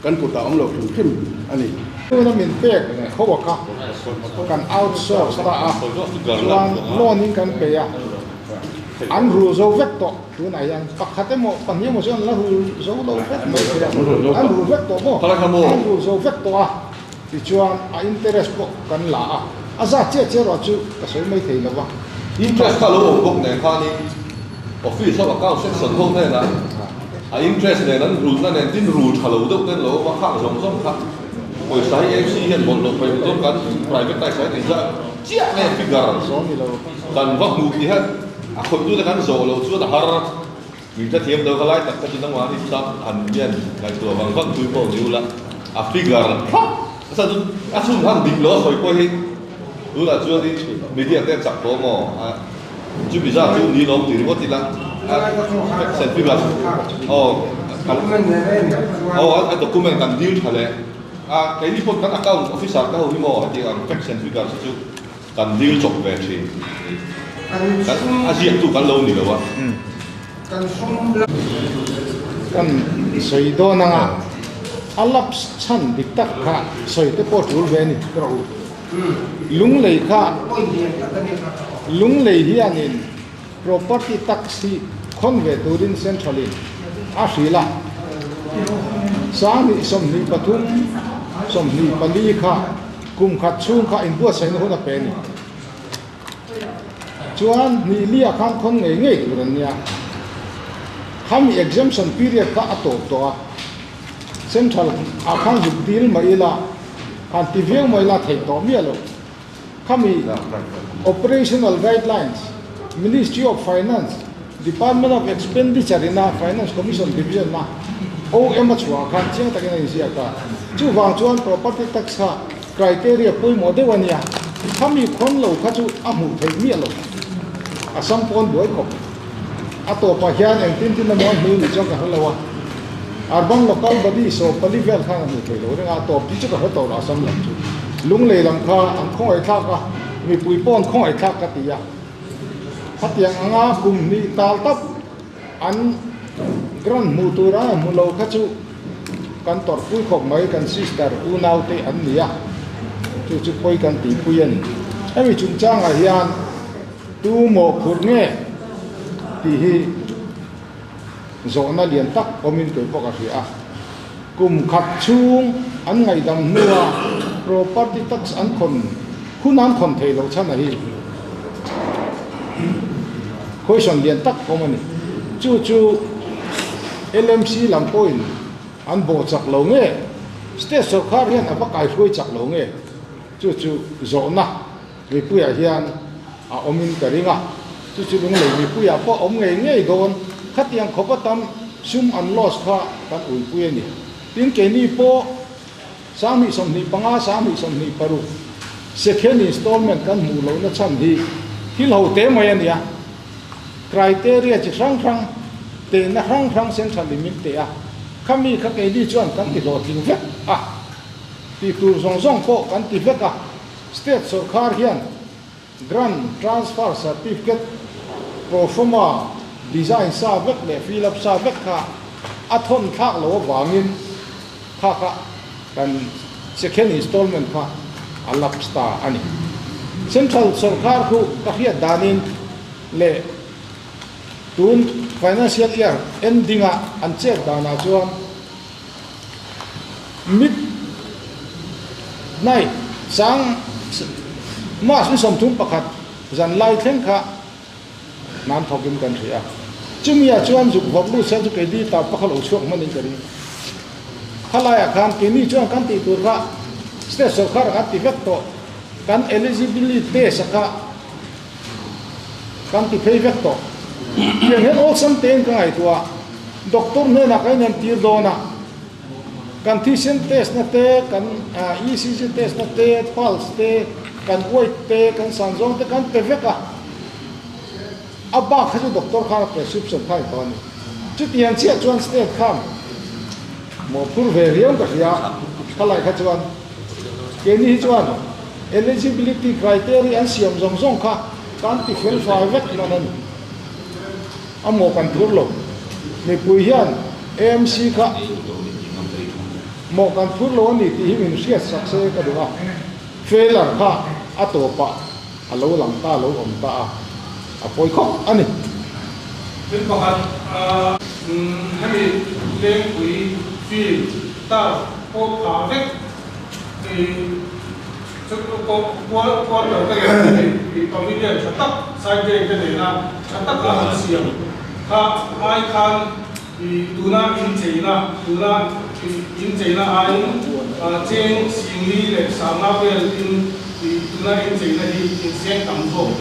kan kutah awm lo hrim hrim a ni. Tuna min pek ho a kha kan outsource ta a, chuan loan in kan pe a, an rul zo vek tawh tunah hian pakhat emaw pahnih emaw chuan an la rul zo lo vek mai thei a, an rul vek tawh maw, an rul zo vek tawh a, tichuan a interest pawh kan la a, a zat chiah chiah erawh chu ka sawi mai thei lo va. Interest kha lo awm bawk nen khanin office ho account section ho hnenah A interest nen an rulna nen tin rul tha lo deuh ten lo awm a, khang zawng zawng kha pawisa hi AMC hian mawlh loh paih chuan kan privatize a inzah chiah nge figure kan va hmuh tih hian a khawih tute kan zawh loh chuan a har min hrethiam lo ka lai tak ka chu nangmah ni chak han hian ngaihtuah vang vang tui pawh ni ula a figure thlap a chhan chu a chhun han dik lo a sawi pawh hi tunah chuan media te an chak tawh maw a. Chumi zat chu ni lawm ti ringawt ila a figure aw aw a document kan dil tha leh a keini pawh kan account officer te ho hi maw hetiang ang facts and figures hi chu kan dil chawp ve thin kan a ziak tu kan lo ni lo a. Kan sawi dawn anga a lapse chhan dik tak kha sawi te pawh tul ve a ni ka rawh u. Lunglei kha Lunglei hianin property tax hi khawn ve turin Central in a hrilh a, 2023 24 kha kum khat chhung kha inbuatsaihna hun a pe a ni. Chuan hnih lia khan khawn ngei ngei tur an nia. Khami exemption period kha a tawp tawh a. Central ah khan zuk dil mai ila, han ti viau mai ila theih tawh miah lo. Khami Operational Guidelines, Ministry of Finance, Department of Expenditure ina Finance Commission Division a OM a chhuah khan chiang takin a inziak a. Chuvang chuan Property Tax kha criteria pawimawh deuh a nia. Khami khawn lo kha chu a hmuh theih miah lo. A sam pawn buai khawp. A tawpah hian engtin tin emaw a hnu nih chuan ka hre lo a, Urban Local Body 14 vel khan a hmu thei lo reng a, a tawp hi chu ka hre tawh lo Assam lam chu. Lunglei lam kha an khawngaihthlak a, mipui pawh an khawngaihthlak ka ti a. Khatiang anga kum hnih tal tap an grant hmuh tur a hmu lo kha chu kan tawrhpui khawp mai, kan sister unaute an ni a, chu chu pawi kan tihpui a ni. Hemi chungchangah hian. Tu mawhphurh nge tih hi zawhna lian tak awmin kei pawh ka hria a. Kum khat chhung an ngaihdam hnua property tax an khawn hun an khawn thei loh chhan a hi question lian tak awm a ni. Chu chu LMC lam pawhin an bawh chak lo nge, state sorkar hian a va kaihruai chak lo nge? Chu chu zawhna Mipuiah hian a awmin ka ring a, chu chu lunglei mipuiah pawh a awm ngei ngei dawn. Khatiang khawp a tam sum an loss kha kan uipui a ni. Tin, keini pawh 2025, 2026 second installment kan hmuh lohna chhan hi thil ho te mai a nia. Criteria chi hrang hrang, tehna hrang hrang central in min teh a, khami kha keini chuan kan ti hlawhtling vek a, tih tur zawng zawng pawh kan ti vek a. State sorkar hian Grant Transfer Certificate proforma design sa vek leh fill up sa vek kha a thawn thlak lo avangin kha kha kan second installment kha a lapse ta a ni. Central sorkar khu ka hriat danin leh. Tun financial year ending a an chet danah chuan mid night sang March ni 31 zan lai thleng kha nan thawkin kan hria a. Chumi ah chuan zuk vawrh lut se chu keini ta pakhat lo chhuak hman in ka ring. Khalaiah khan keini chuan kan tih tur kha state sorkar ah kan ti vek tawh. Kan eligibility test a kha kan ti phei vek tawh. Tiang hian awlsam tein ka ngaihtuah a, doctor hnenah ka inentir dawn a, kan thisen test na te, kan ECG test na te, pulse te, kan weight te, kan san zawng te kan pe vek a, a bak kha chu doctor khan a prescription kha a in tawh a ni. Chutiang chiah chuan state khan mawhphur ve riau ka hria a, khalai kha chuan. Keini hi chuan eligibility criteria an siam zawng zawng kha kan ti fel fai vek hman a ni. A maw kan phur lo. Mipui hian AMC kha maw kan phur lo a ni tih hi min hriat sak se ka duh a. Failure kha a tawpah a lo lang ta, a lo awm ta a, a pawi khawp a ni. Thil pakhat hemi lengpui field turf pawh phah vek i chu quarter te leh hemi pavilion tha tak side drain te nena tha taka an siam kha ai khan i tuna incheina tuna incheina aiin cheng singli leh sangha vel in i tuna incheina hi inseng tam zawk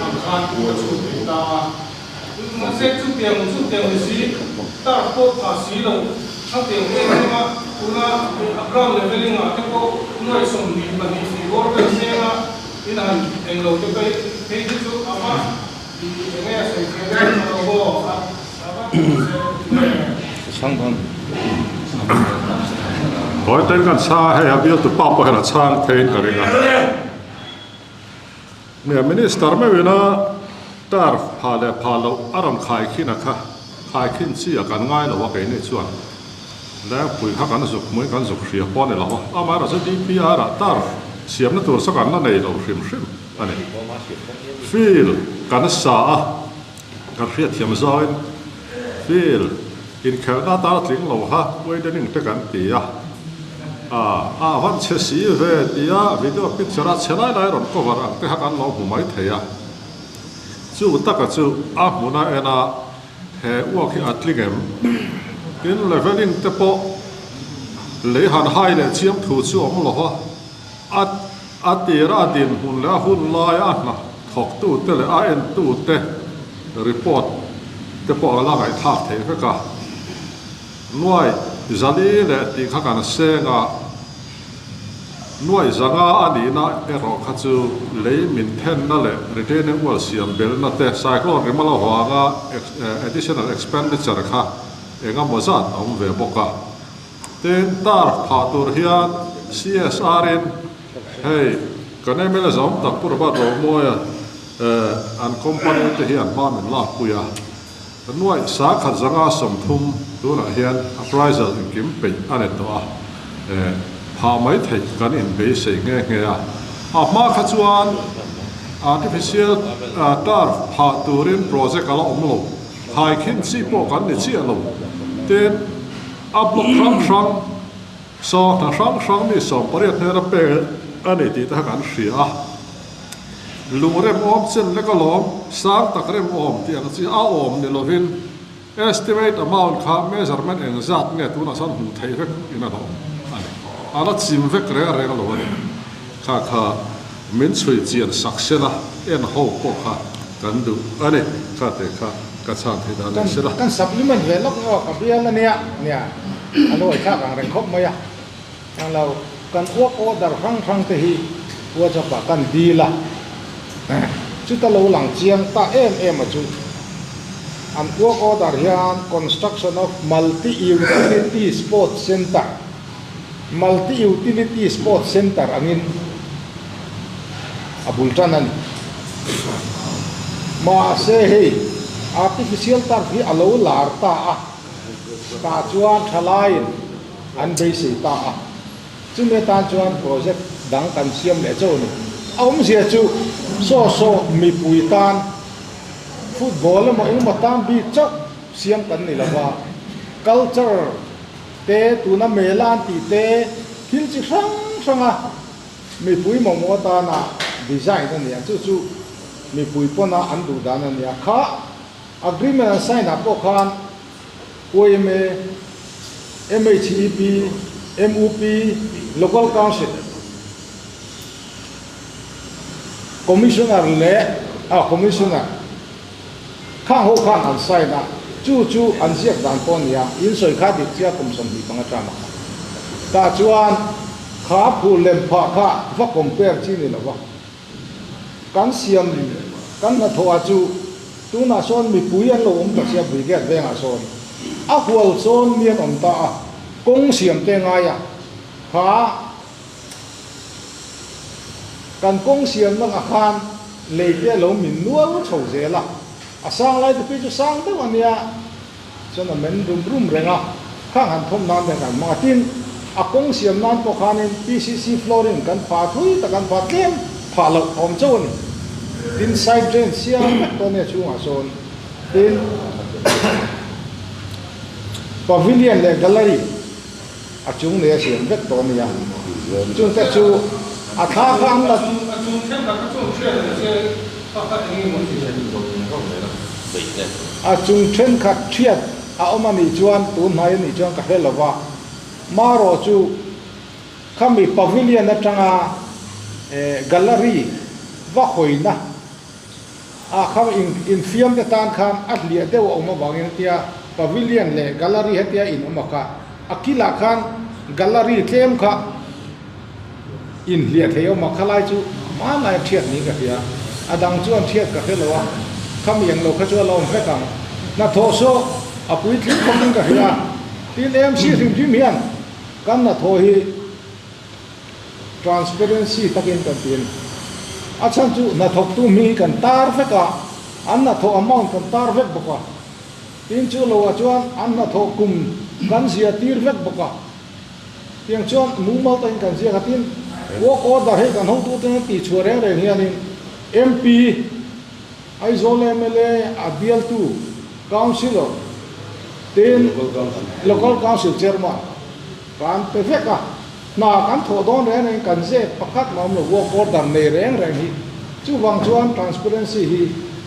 ang khan ka chhut thei ta a. Mahse chutiang chutiang ni si turf pawh phah si lo thatiang em em a tuna a ground leveling ah te pawh nuai 22 tih bawr vel seng a in han englo te phei hi chu a va i enge a sawi theih dawn ta lo maw a va ti se le. Hawi ten kan chhang a, hei a bialtu pa pawh hian a chhang theiin ka ring a. Nia Minister meuhin a turf phah leh phah loh a rawn khai khin a kha, khai khin chi a kan ngai lo a keini chuan Lengpui kha kan zuk hmuin kan zuk hria pawh a ni lo a, amaherawhchu chu DPR ah turf siamna tur chu kan la nei lo hrim hrim a ni. Field kan sa a, kan hriatthiam zawngin field inkhelhna atan a tling lo kha widening te kan ti a, a van chhe si ve tia video picture a chhe lai lai rawn cover ang te kha kan lo hmu mai thei a. Chu taka chu a hmuna en a he uak hi a tling em? Tin leveling te pawh lei han hai leh chiam thu chu a awm lo va, a a tira a dinhmun leh a hun laia a hna thawktute leh a entute report te pawh a la ngaihthlak theih vek a. Nuai zali leh tih kha kan seng a, nuai zanga a nihna erawh kha chu lei min thenna leh retaining wall siam belna te cyclone rim a lo vanga additional expenditure kha eng emaw zat a awm ve bawk a. Tin, tar phah tur hian CSR in hei kan mla zawm tak Pu Robert Romawia an company te hian hma min lakpui a. Nuaih sakhat 130 tunah hian appraisal engkim peih a ni tawh a, phah mai theih kan inbeisei nghe nghe a. A hma kha chuan artificial turf phah turin project a la awm lo, thaikhin chi pawh kan ni chiah lo. Tin, a block hrang hrang, saw hna hrang hrang mi 18 hnena pek a ni tih te kha kan hria a. Lung rem awm chen lek alawm, sang tak rem awm tih ang chi a awm ni lovin estimate amount kha measurement engzat nge tunah chuan hmuh theih vek in a awm a ni. A la chim vek reng reng lo a ni. Kha kha min chhui chian sak sela en ho pawh kha kan duh a ni. Kha te kha ka chhan theih dan ni sela. Kan supplement ve lawk ngaw ka bial a nia, nia a lo aithlak ang reng khawp mai a. Englo, kan uak order hrang hrang te hi WhatsApp ah kan dil a, chuta lo lang chiang ta em em a chu an uak order hian construction of multi utility sports centre, multi utility sports centre angin a bul tan a ni. Mahse hei artificial turf hi a lo lar ta a, tah chuan thalaiin an beisei ta a, chumi atan chuan project dang kan siam leh chauh a ni. A awmzia chu saw saw mipui tan Football emaw engemaw tan bik chauh siam kan ni lova, culture te tuna mela an tih te thil chi hrang hranga mipui mamawh atana design a ni a, chu chu mipui pawna an duh dan a ni a. Kha agreement an sign ah pawh khan YMA, MHEP, MUP, Local Council, Commissioner leh ah Commissioner khang ho khan an sign a, chu chu an ziak dan pawh a ni a, in sawi kha dik chiah kum 25 atang a kha. Tah chuan kha phul lem phah kha va compare chi ni lo va, kan siam kan hnathawh ah chu tunah sawn mipui an lo awm ta sia Brigade vengah sawn a hual sawn mi an awm ta a, kawng siam te ngai a kha. Kan kawng siamna ah khan lei te a lo min nual chho zel a, a sang lai te phei chu sang deuh a nia, chuan a men rum rum reng a, khang han thawm nan te kan hmang a, tin a kawng siam nan pawh khanin PCC flooring kan phah thui tak an phah tlem phah loh a awm chauh a ni, tin side drain siam vek tawh a nia chhungah sawn, tin pavilion leh gallery. A chung nei a siam vek tawh a nia. Chung te chu a thla kha an la. A chung thenkhat kha chuan thiat ni se pakhat eng emaw ti. A chung thenkhat thiat a awm a nih chuan tun hnai a nih chuan ka hre lo va. Marawh chu khami pavilion atanga gallery va hawina a kham infiam te tan khan a hliah deuh a awm avangin hetia pavilion leh gallery hetia in awm a kha a kilah khan gallery tlem kha inhliah thei a awm a khalai chu hmanlai a thiat niin ka hria a dang chuan thiat ka hre lo a khami eng lo kha chu a la awm vek ang hnathawh saw a puitling khawpin ka hria tin MC hrim hrim hian kan hnathawh hi Transparency takin kan ti a ni. A chhan chu hnathawktu hming hi kan tar vek a, an hnathawh amount kan tar vek bawk a. Tin chu loah chuan an hnathawh kum kan zia tir vek bawk a. Tiang chuan mumal takin kan ziak a, tin work order hei kan hotute tih chhuah reng reng hianin MP, Aizawl mla a bialtu Councillor tin Local Council Chairman kan pe vek a, hna kan thawh dawn reng reng kan zep pakhat mah awm lo work order nei reng reng hi. Chuvang chuan transparency hi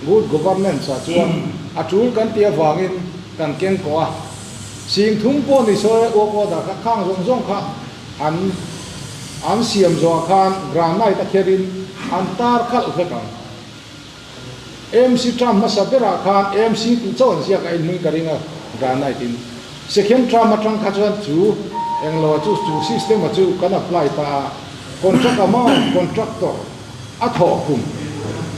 good governance ah chuan a tul kan tih avangin kan keng kawh a. Sing thum pawh ni sawi work order kha khang zawng zawng kha an an siam zawhah khan granite a kherin an tar khalh vek ang. MC term hmasa berah khan MC tih chauh an ziak a inhming ka ring a, granite in. Second term atang kha chuan chu englo chu chu system a chu kan apply ta a, contract amount, contractor a thawh kum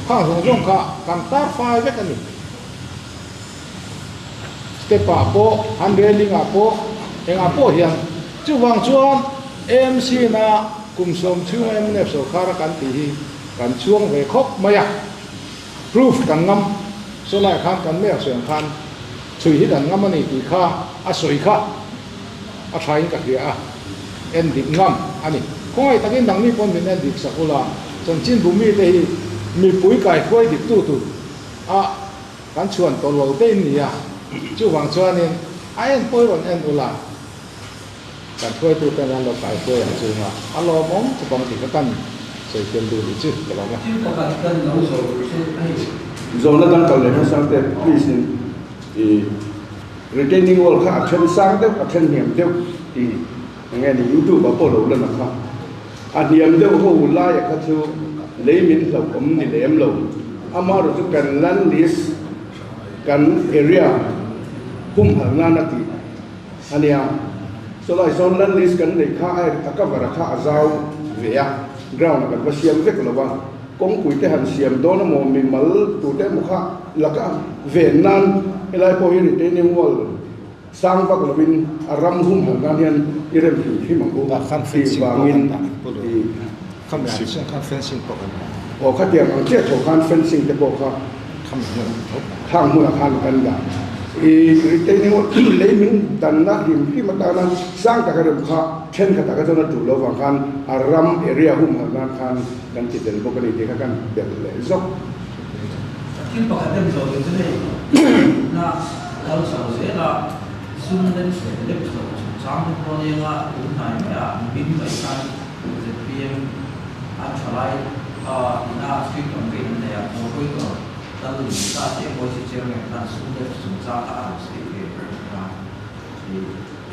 khang zawng zawng kha kan tar fai vek a ni. Step ah pawh, hand railing ah pawh, engah pawh hian. Chuvang chuan MC na kum 10 chhunga mnf sorkar a kan tih hi Kan chhuang ve khawp mai a, proof kan ngam, saw laiah khan kan mayor sawi ang khan chhui hi kan ngam a ni tih kha a sawi kha a thain ka hria a, en dik ngam a ni. Khawngaih takin nangni pawn min en dik sak ula, chanchinbu mite hi mipui kaihruai dik tu tur a kan chhuan tawh lo te in ni a, chuvang chuanin a en pawi rawn en ula. Kan hruaituten an lo kaihruai ang chunga a lawmawm chu bang tih kha kan sawi tel duh nih chu ka lawm e. Thil pakhat kan lo zawh duh chu hei. Zawhna dang kal leh hmasang te please in i retaining wall kha a then sang deuh a then hniam deuh tih eng nge ni youtube ah pawh lo lan a kha a hniam deuh ho lai a kha chu lei min hlauh awm ni lem lo amaherawhchu chu kan land list kan area humhalh nan a tih A nia, chulai sawn land list kan neih kha a a cover a kha a zau ve a, ground kan va siam vek lo a, kawngpui te han siam dawn emaw mimal tur te emaw kha laka ven nan helai pawh hi retaining wall sang vak lovin a ram hum han nan hian i rem hrim hrim ang u tih vangin i aw khatiang ang chiah tho khan fencing te pawh kha Khang hmunah khan kan dah. I retaining wall lei min danna hlim hlim atana sang taka rem kha thenkhatah kha chuan a tul lovang khan a ram area humhalh nan khan kan ti tel bawk a ni tih kha kan belh leh zawk. Thil pakhat em zawh duh chu hei na kal chho zel a, sum lem chhe lem chho chungchang te pawh anianga tun hnai maiah min mai khan zpm an thalai ina street campaign an nei a, corporator kal lim ta che MYC chairman khan sum lem chungchang kha a rawn sawi ve a,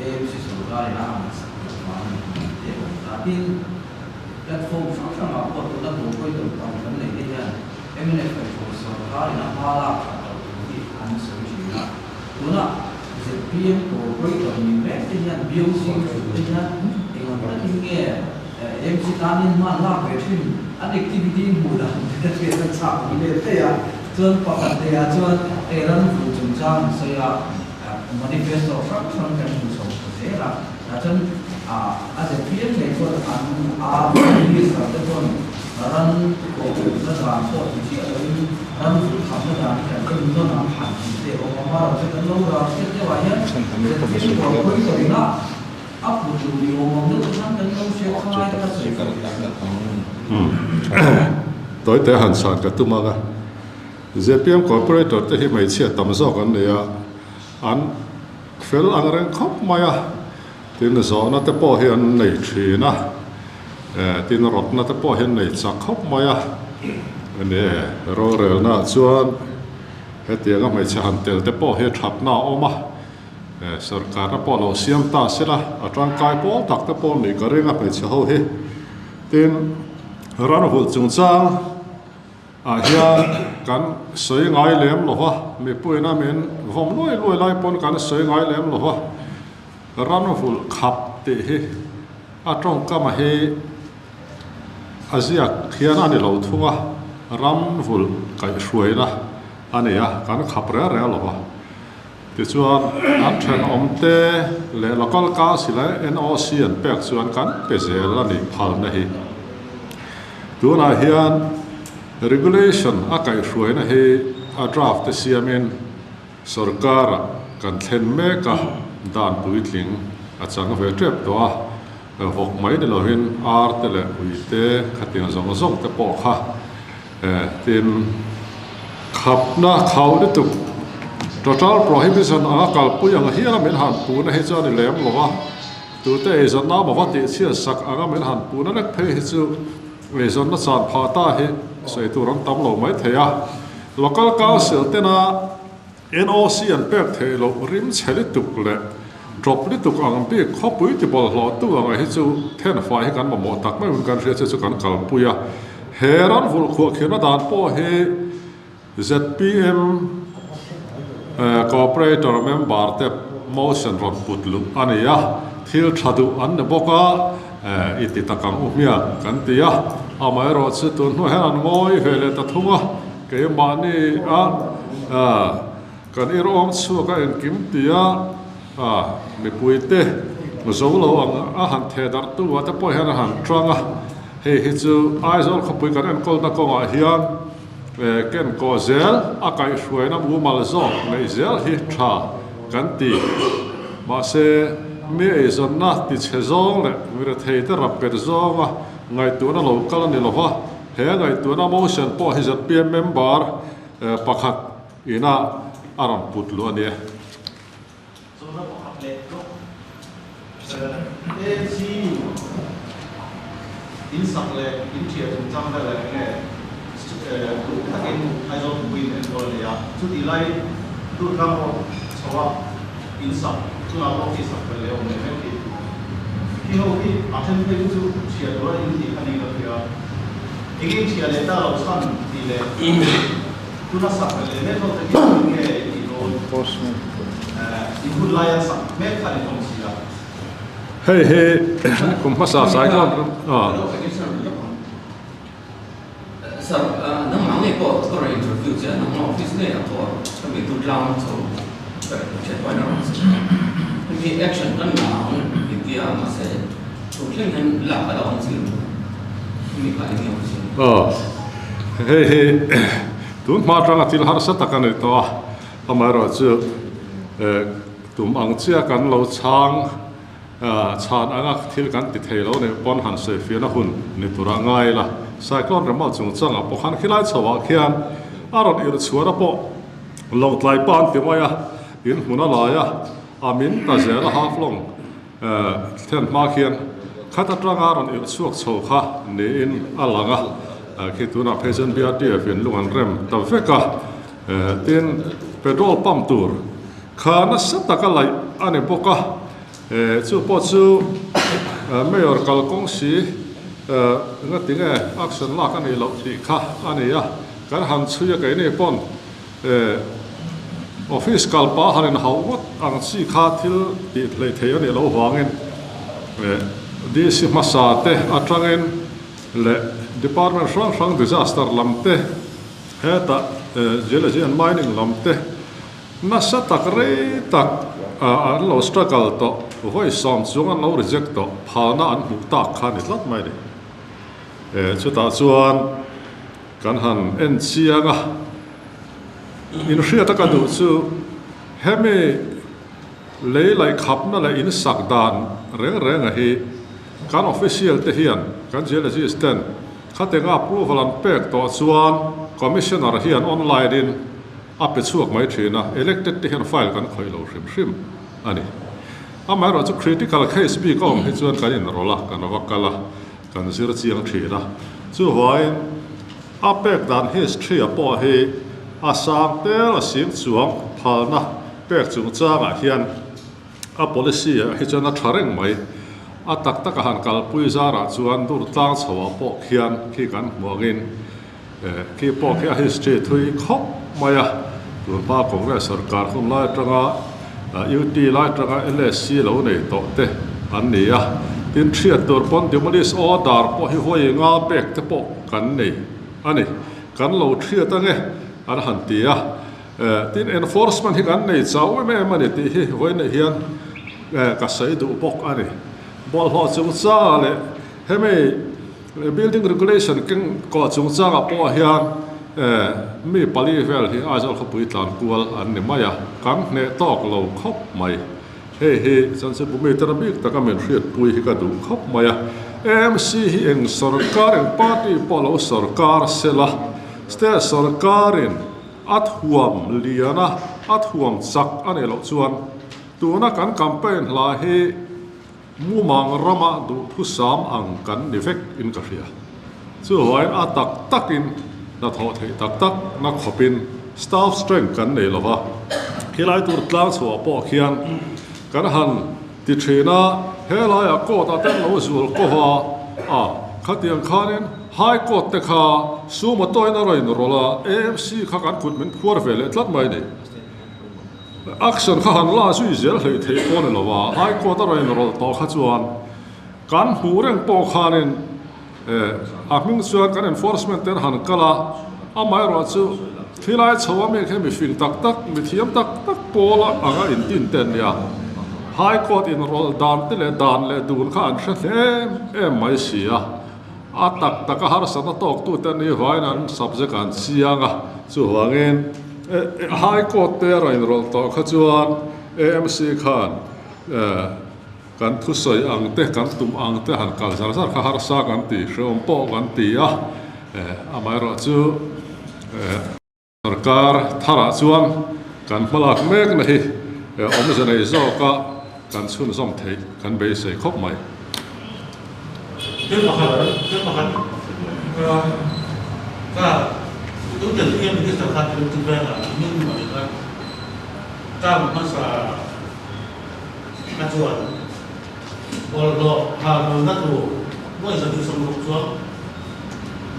AMC sorkar ina a ngaihsak loh vang a ni tih te a awm ta. Tin, platform hrang hrangah pawh tuna corporator tam kan neih te hian mnf kaihhruai sorkarin a hma lak that loh tur hi an sawi thin a. Tunah zpm corporator ni mek te hian BOC thu te hian engawm takin nge AMC tanin hman lak ve thin an activity hmuh dan te ka hriat a chak awm let daih a. Chuan pakhat lehah chuan hei ram vul chungchang an sawi a, manifesto hrang hrang kan hmu chho ta zel a. Tah chuan a zpm ngei chuan an a minister te chuan ran kawhna dan pawh ti chiah loin ran vulh khamna dan hi kan en nawn ang han tih te a awm a, amaherawh chu kan lo ral hriat deuh ah hian zpm kawrpui tawina a put luh ni awm ang deuh te khan kan lo hriat kha ngai ka sawi fo tih a ni. Tawite han chhan ka tum ang a, zpm corporator te hi hmeichhia tam zawk an nei a, an Fel ang reng khawp mai a, tin zawhna te pawh hi an nei thin a, tin rawtna te pawh hi an nei chak khawp mai a, enge rorelna ah chuan hetianga hmeichhe han tel te pawh hi thatna a awm a, sorkarna pawh lo siam ta se la, a tangkai pawl tak te pawh nih ka ring a hmeichhe ho hi, tin ran vulh chungchang. Ah hian kan sawi ngai lem lo va, mipuiin a min vawm luai luai lai pawn kan sawi ngai lem lo va, ran vulh khap tih hi a tawngkama hi a ziak hian a ni lo thung a, ram vulh kaihhruaina a ni a, kan khap reng reng lo va. Tichuan an thenawmte leh local council a NOC an pek chuan kan pe zel a nih phalna hi. Tunah hian regulation a kaihhruaina hi a draft te siamin sorkar-ah kan thlen mek a, dan puitling a chang ve tep tawh a, vawk mai ni lovin ar te leh ui te khatiang zawng zawng te pawh kha Tin, khapna khauh lutuk total prohibition anga kalpui ang hiala min han puhna hi chu a ni lem lo a, tute eizawnna maw va tihchhiat sak anga min han puhna lek phei hi chu eizawnna chan phah ta hi sawi tur an tam lo mai thei a. Local Council tena NOC an pek theih loh rim chhe lutuk leh drop lutuk ang bik khawpui ti bawlhhlawhtu anga hi chu thenfai hi kan mamawh tak meuhin kan hria che chu kan kalpui a. He ran vulh khuah khirna dan pawh hi zpm Cooperator member te motion rawn put luh a ni a, thil tha duh an ni bawk a, i ti tak ang u hmiang kan ti a, amaherawhchu tun hnuah hian an ngawi ve leh ta thung a. Keimahni a kan irawm chhuak a engkim tia mipuite zo lo ang a han theh darh tu ah te pawh hian a han tang a, hei hi chu Aizawl khawpui kan enkawlna kawngah hian ken kawh zel a kaihhruaina mumal zawk neih zel hi tha kan ti. Mahse, mi eizawnna tichhe zawng leh mirethei te rapbet zawnga ngaihtuahna lo kal a ni lo va. He ngaihtuahna motion pawh hi zpm member pakhat ina a rawn put luh a ni e. Zawhna pakhat leh tlawk ANC in sak leh in thiah chungchang vel ah enge uluk takin Aizawl khawpuiin enkawl a nei a, chutih lai Durtlang rawk chho a in sak chungah pawh khi sak fel leh awm leh mek hi. Khi ho khi a then phei chu chhiah tura in tih kha niin ka hria. Enge i chhiah leh ta lo chhan tih leh tuna sak fel leh mek ho te khi eng nge i tih dawn? In hun laia sak mek kha ni hlawm si a. Hei hi kum hmasa cyclone a. Sir, nangmah ngei pawh ka rawn interview che a, nangmah office ngei ah pawh ka mi tut lang chho ka hriat pawh in a rawn sawi a. Hemi action kan la ang ti tia mahse tun thleng hian lak a la awm chi lo. Hemi kha eng nge awm chi? Aw, hei hi tun hma atanga thil harsa tak a ni tawh a, amaherawhchu tum ang chiah kan lo chhang. Chhan anga thil kan ti thei lo nih pawn han sawi fiahna hun ni tur a ngai la. Cyclone Remal chungchangah pawh khan khilai chhoah khian A rawn irh chhuahna pawh Lawngtlai pa an ti mai a, in hmun a lai a, a min ta zel a Haflong thlen hma khian khat atanga rawn irh chhuak chho kha niin a lang a, khi tunah phei chuan BRTF in lung an rem ta vek a, tin petrol pump tur kha nasa taka laih a ni bawk a, chu pawh chu Mayor kalkawng si ngatinge action lak a nih loh tih kha a ni a. Kan han chhui a keini pawn office kal pah han inhauh ngawt ang chi kha thil tih hlei thei a nih loh vangin DC hmasa te atangin leh department hrang hrang disaster lam te hetah geology and mining lam te nasa tak rei tak an lo struggle tawh vawi sawm chung an lo reject tawh phalna an hmuh tak kha a ni tlat mai a ni. Chutah chuan kan han en chiang a, inhriat a ka duh chu hemi lei laih khapna leh in sak dan reng reng a hi kan official te hian kan geologist ten khatenga approval an pek tawh chuan commissioner hian online in a pe chhuak mai thin a, elected te hian file kan khawih lo hrim hrim a ni. Amaherawhchu critical case bik a awm hi chuan kan inrawlh a, kan va kal a. Kan zir chiang thin a, chuvangin a pek dan history a pawh hi a sang tel a sing chuang phalna pek chungchangah hian a policy ah hi chuan a tha reng mai. A tak taka han kalpui zarah chuan dur tlang chho ah pawh khian khi kan hmu angin khi pawh khi a history thui khawp mai a, tunhma Congress sarkar hun lai atanga UT lai atanga LSC lo nei tawh te an ni a, tin thiat tur pawn demolish order pawh hi vawi nga pek te pawh kan nei a ni, kan lo thiat ange an han ti a, tin enforcement hi kan nei chau em em a ni tih hi vawi neih hian ka sawi duh bawk a ni, bawlhhlawh chungchangah leh hemi. Building regulation keng kawh chungchangah pawh hian mi pali vel hi Aizawl khawpui tlan kual an ni mai a, kan hneh tawk lo khawp mai. Hei hi Chanchinbu mi tena bik taka min hriatpui hi ka duh khawp mai a. AMC hi eng sorkar eng party pawh lo sorkar sela, state sorkarin a thuam lian a, a thuam chak a nih loh chuan tuna kan campaign hla hi Mumang rama duhthusam ang kan ni vek in ka hria. Chuvain a tak takin hnathawh theih tak tak na khawpin staff strength kan nei lova, khilai tur tlang chhuah pawh khian kan han ti thin a, helaiah court ah te an lo zual kova a, khatiang khanin High Court te kha suma tawin a rawn rawlh a, AMC kha kan kut min phuar ve leh tlat mai ni. Action kha han la zui zel hlei theih pawh a ni lo a, High Court a rawn inrawlh tawh kha chuan kan hmuh reng pawh khanin a hming chuan kan enforcement te an han kal a, amaherawh chu thilai chho a mi khi mi fing tak tak, mi thiam tak tak pawl anga intin te an nia. High Court inrawlh dan te leh dan leh dun kha an hre hle em mai si a, a tak taka harsatna tawktute an nih vangin an subject an chiang a, chuvangin High Court te a rawn inrawlh tawh kha chuan AMC khan kan thusawi ang te, kan tum ang te han kal zar zar kha harsa kan ti, hreawm pawh kan ti a, amaherawh chu Sorkar tharah chuan kan hmalak mekna hi awmze nei zawka kan chhunzawm theih kan beisei khawp mai. Thil pakhat, thil pakhat ka tuten hi minister kha thil chu vengah min mai kha term hmasa kha chuan bawlhhlawh ha hmulna tur nuai zahnih sawmruk chuang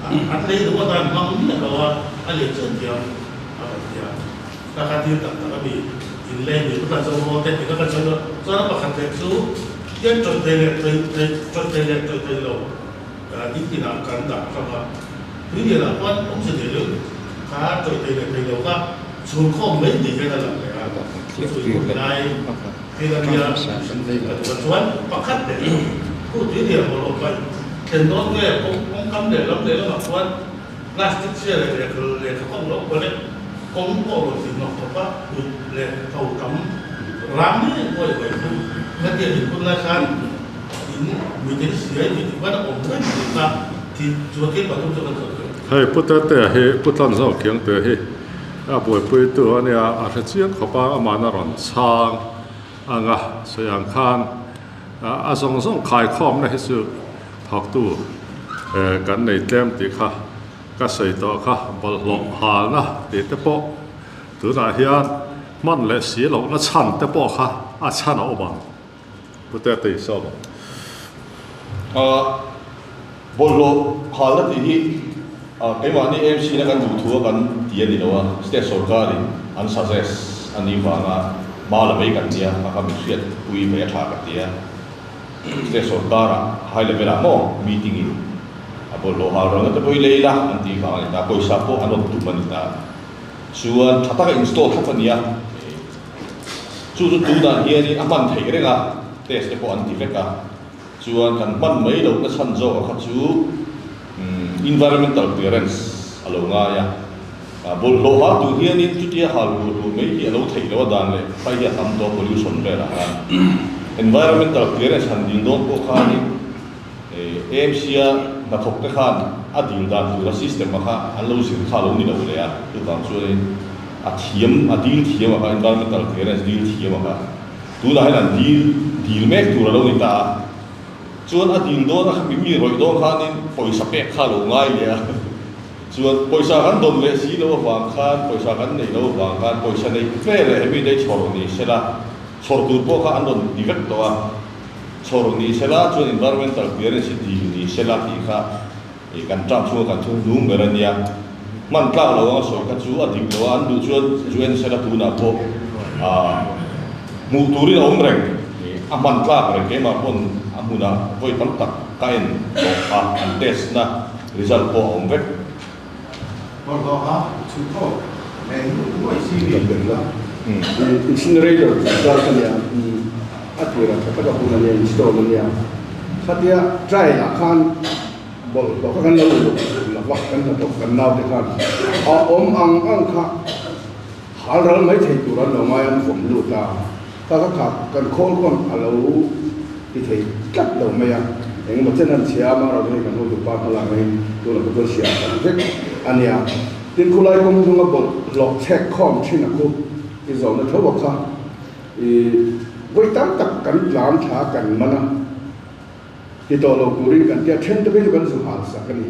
an lei duh atan hmang miah lo a, a lei chuan thiam a rawn ti a, ka kha thil tak tak a mi in lei ni ka zo maw te ti kha ka sawi a, chuan a pakhat leh chu Tian tawih thei leh tawih thei tawih thei leh tawih thei lo in tinah kan dah hrang a, tui lianah khuan awmze nei lo kha tawih thei leh thei lo kha chhunkhawm mai ni hian a lang leh a, chu chu i hun lai thil a nia ka duh a chuan pakhat leh khu tui lian bawlh awm paih thlen dawn nge kawng kawngkam leh lam leh lamah khuan plastic chhia leh lehkha lehkha kawng lo pawh leh kawng pawh rawn ti hnawk tawp a kut leh tho tam ram ngei uai uai chu hetiang in hun lai khan in miten siai mi tih khan a awm reng tih kha thil chu thil pathum chu kan sawi thei. Hei Pu Tetea hi Pu Tlanzo Khiangte hi a buaipuitu a nia, a hre chiang khawp a, amahna rawn chhang ang a, sawi ang khan a zawng zawng khaikhawmna hi chu thawktu kan nei tlem tih kha ka sawi tawh kha, bawlhhlawh halna tih te pawh tunah hian hman leh si lohna chhan te pawh kha a chhan a awm ang. Pu Tete i sawm ang. Bawlhhlawh halna tih hi keimahni AMC na kan duh thu a kan ti a ni lo a, state sorkarin an suggest a nih vanga hma la mai kan nia, kha kha min hriat pui ve a tha ka ti a. State sorkarah high level ah maw meeting in a bawlhhlawh hal rang na te pawh hi lei la an tih vang a ni ta, pawisa pawh an rawn tum a ni ta. Chuan tha taka install thlap a ni a. Chu chu tunah hianin a hman theih reng a, test te pawh an ti vek a. Chuan kan hman mai lohna chhan zawkah kha chu environmental clearance a lo ngai a. Bawlhhlawh hal tur hianin chutia hal hluah hluah mai hi a lo theih loh a dan leh phai hi a tam tawh pollution velah khan. Environmental clearance han dil dawn pawh khanin AMC-a hnathawk te khan a dil dan tura system-a kha an lo zir kha a lo ni lo leh a, chuvang chuanin a thiam, a dil thiam a kha, environmental clearance dil thiam a kha, tunah hian an dil, dil mek tur a lo ni ta a, chuan a dil dawn a kha mi rawih dawn khanin pawisa pek kha a lo ngai leh a, chuan pawisa kan dawn leh si lo avang khan, pawisa kan neih lo avang khan pawisa neih ve leh hemi te hi chhawr ni sela, chhawr tur pawh kha an rawn ti vek tawh a, chhawr ni sela chuan environmental clearance hi dil ni sela tih kha. Ih kan term chhunga kan thung hnung ber a nia. Hman tlak lo anga sawi kha chu a dik lo a, an duh chuan zu en sela tunah pawh ah hmuh turin a awm reng. A hman tlak reng keimah pawn a hmunah vawi tam tak ka en tawh a, an test na result pawh a awm vek. Bawlhhlawh ha chhun tawk leh nuai si ni la. Incinerator zar ka nia, a tirah tha taka hun a nia install a nia. Khatia trial ah khan Bawlhhlawh kha kan lo uluk lo va, kan hnathawk kan naute khan a awm ang ang kha hal ral mai thei tur an lo ngai an vawm lut a, kha kha kha kan khawl khawn a lo ti thei tlat lo mai a, engemaw chen an chhia a, amaherawhchu hei kan hotu pa hma lak angin tunah pawh chuan siam kan vek a nia. Tin, khulai kawng hnunga bawlhhlawh chhek khawm thin a khu i zawhna tho a kha i vawi tam tak kan tlan thla kan man a. Ti tawh lo turin kan tia then te phei chu kan zu hal sak a ni.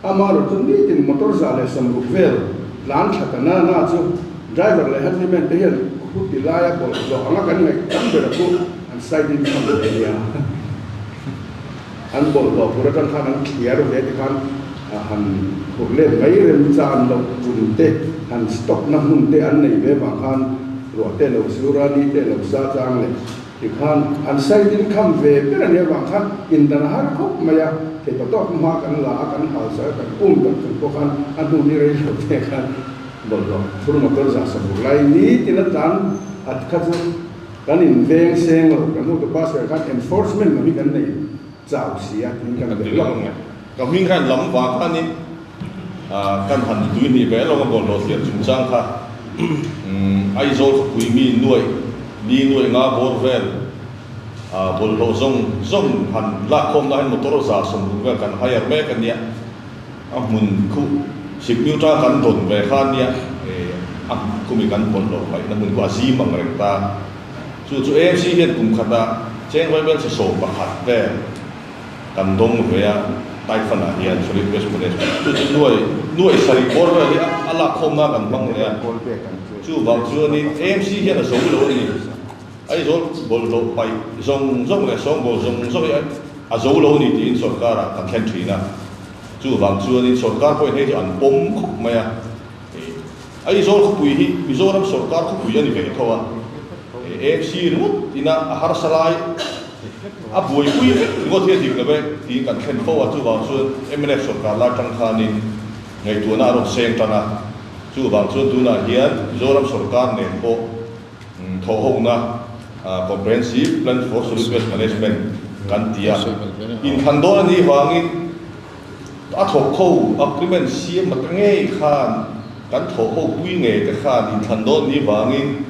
Amaherawh chu nitin motor za leh sawmruk vel tlan tha ta na na chu driver leh handyman te hian khu ti laia bawlhhlawh anga kan ngaih tam ber a khu an side in kham ve nia. An bawlhhlawh phur atang khan an thliar ve ti khan han phur let mai rem chan loh tum te han stock na hmun te an nei ve vang khan ruah te lo sur a ni te lo sa chang leh Tikhan an side in kham ve ber a nih avang khan indan a har khawp mai a, thei tawh tawk hma kan la a, kan hal sak a, kan um tak chung pawh khan a hnu ni rei lo te khan bawlhhlawh thur motor zah sak ruk lai nitin a tlan at kha chu kan in veng seng lo, kan hotu pastor khan enforcement lam hi kan nei chau si a tiin kan be lawk ang. Ka hming khan lam vang khanin kan han tui hnih ve lawng a bawlhhlawh thliar chungchang kha Aizawl khawpui mi nuaih li nuaih nga bawr vel bawlhhlawh zawng zawng han lakkhawmna hian motor za 60 vel kan hire mek a nia, a hmun khu sikniuta kan dawn ve kha a nia, a khumi kan bawlhhlawh paihna hmun khu a zim ang reng ta. Chu chu AMC hian kum khatah cheng vai vel chhe 11 vel kan dawng ve a, Typhoon ah hian Solid Waste Management chu chu nuai nuai sarih bawr vel hi a lak khawmna kan hmang leh a, chuvang chuanin AMC hian a zo lo a ni. Aizawl bawlhhlawh paih zawng zawng leh sawngbawl zawng zawng hi a zo lo a ni tiin sorkarah kan thlen thin a, chuvang chuanin sorkar pawhin hei chu an pawm khawp mai a. Aizawl khawpui hi Mizoram sorkar khawpui a ni ve tho a, AMC ringawt ina a harsa lai a buaipui vek ringawt hi a dik lo e tiin kan thlen fo a, chuvang chuan mnf sorkar lai tang khanin ngaihtuahna a rawn seng tan a, chuvang chuan tunah hian Mizoram sorkar nen pawh thawhhona Comprehensive Plan for Solid Waste Management kan ti a, inthlan dawn a nih vangin A thawk ho agreement siam ata ngei khan kan thawk ho pui ngei te khan inthlan dawn ni vangin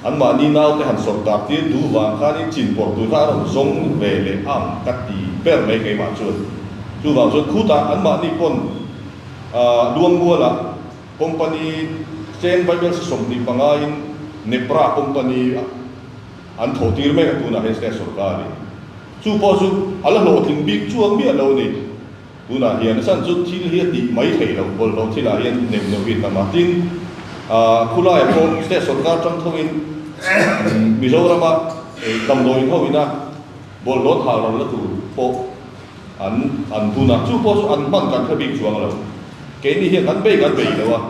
anmahni naute han sawrkar tir duh vang khanin chin pawrh tur kha a rawn zawng ve leh ang ka ti ber mai keimah chuan. Chuvang chuan khutah anmahni pawn Luangmualah company cheng vaibel 25 in Nepra company an thawh tir mek a tunah hian state sorkarin chu pawh chu a la hlawhtling bik chuang miah lo a ni. Tunah hian a chhan chu thil hi a tih mai theih loh bawlhhlawh thilah hian neuh neuh hi a tam a. Tin, khulaiah pawh state sorkar tang thawngin Mizorama damdawiin ho ina bawlhhlawh thah ral la tur pawh an an hun a, chu pawh chu an hman kan hre bik chuang lo. Keini hian kan bei kan bei lo a,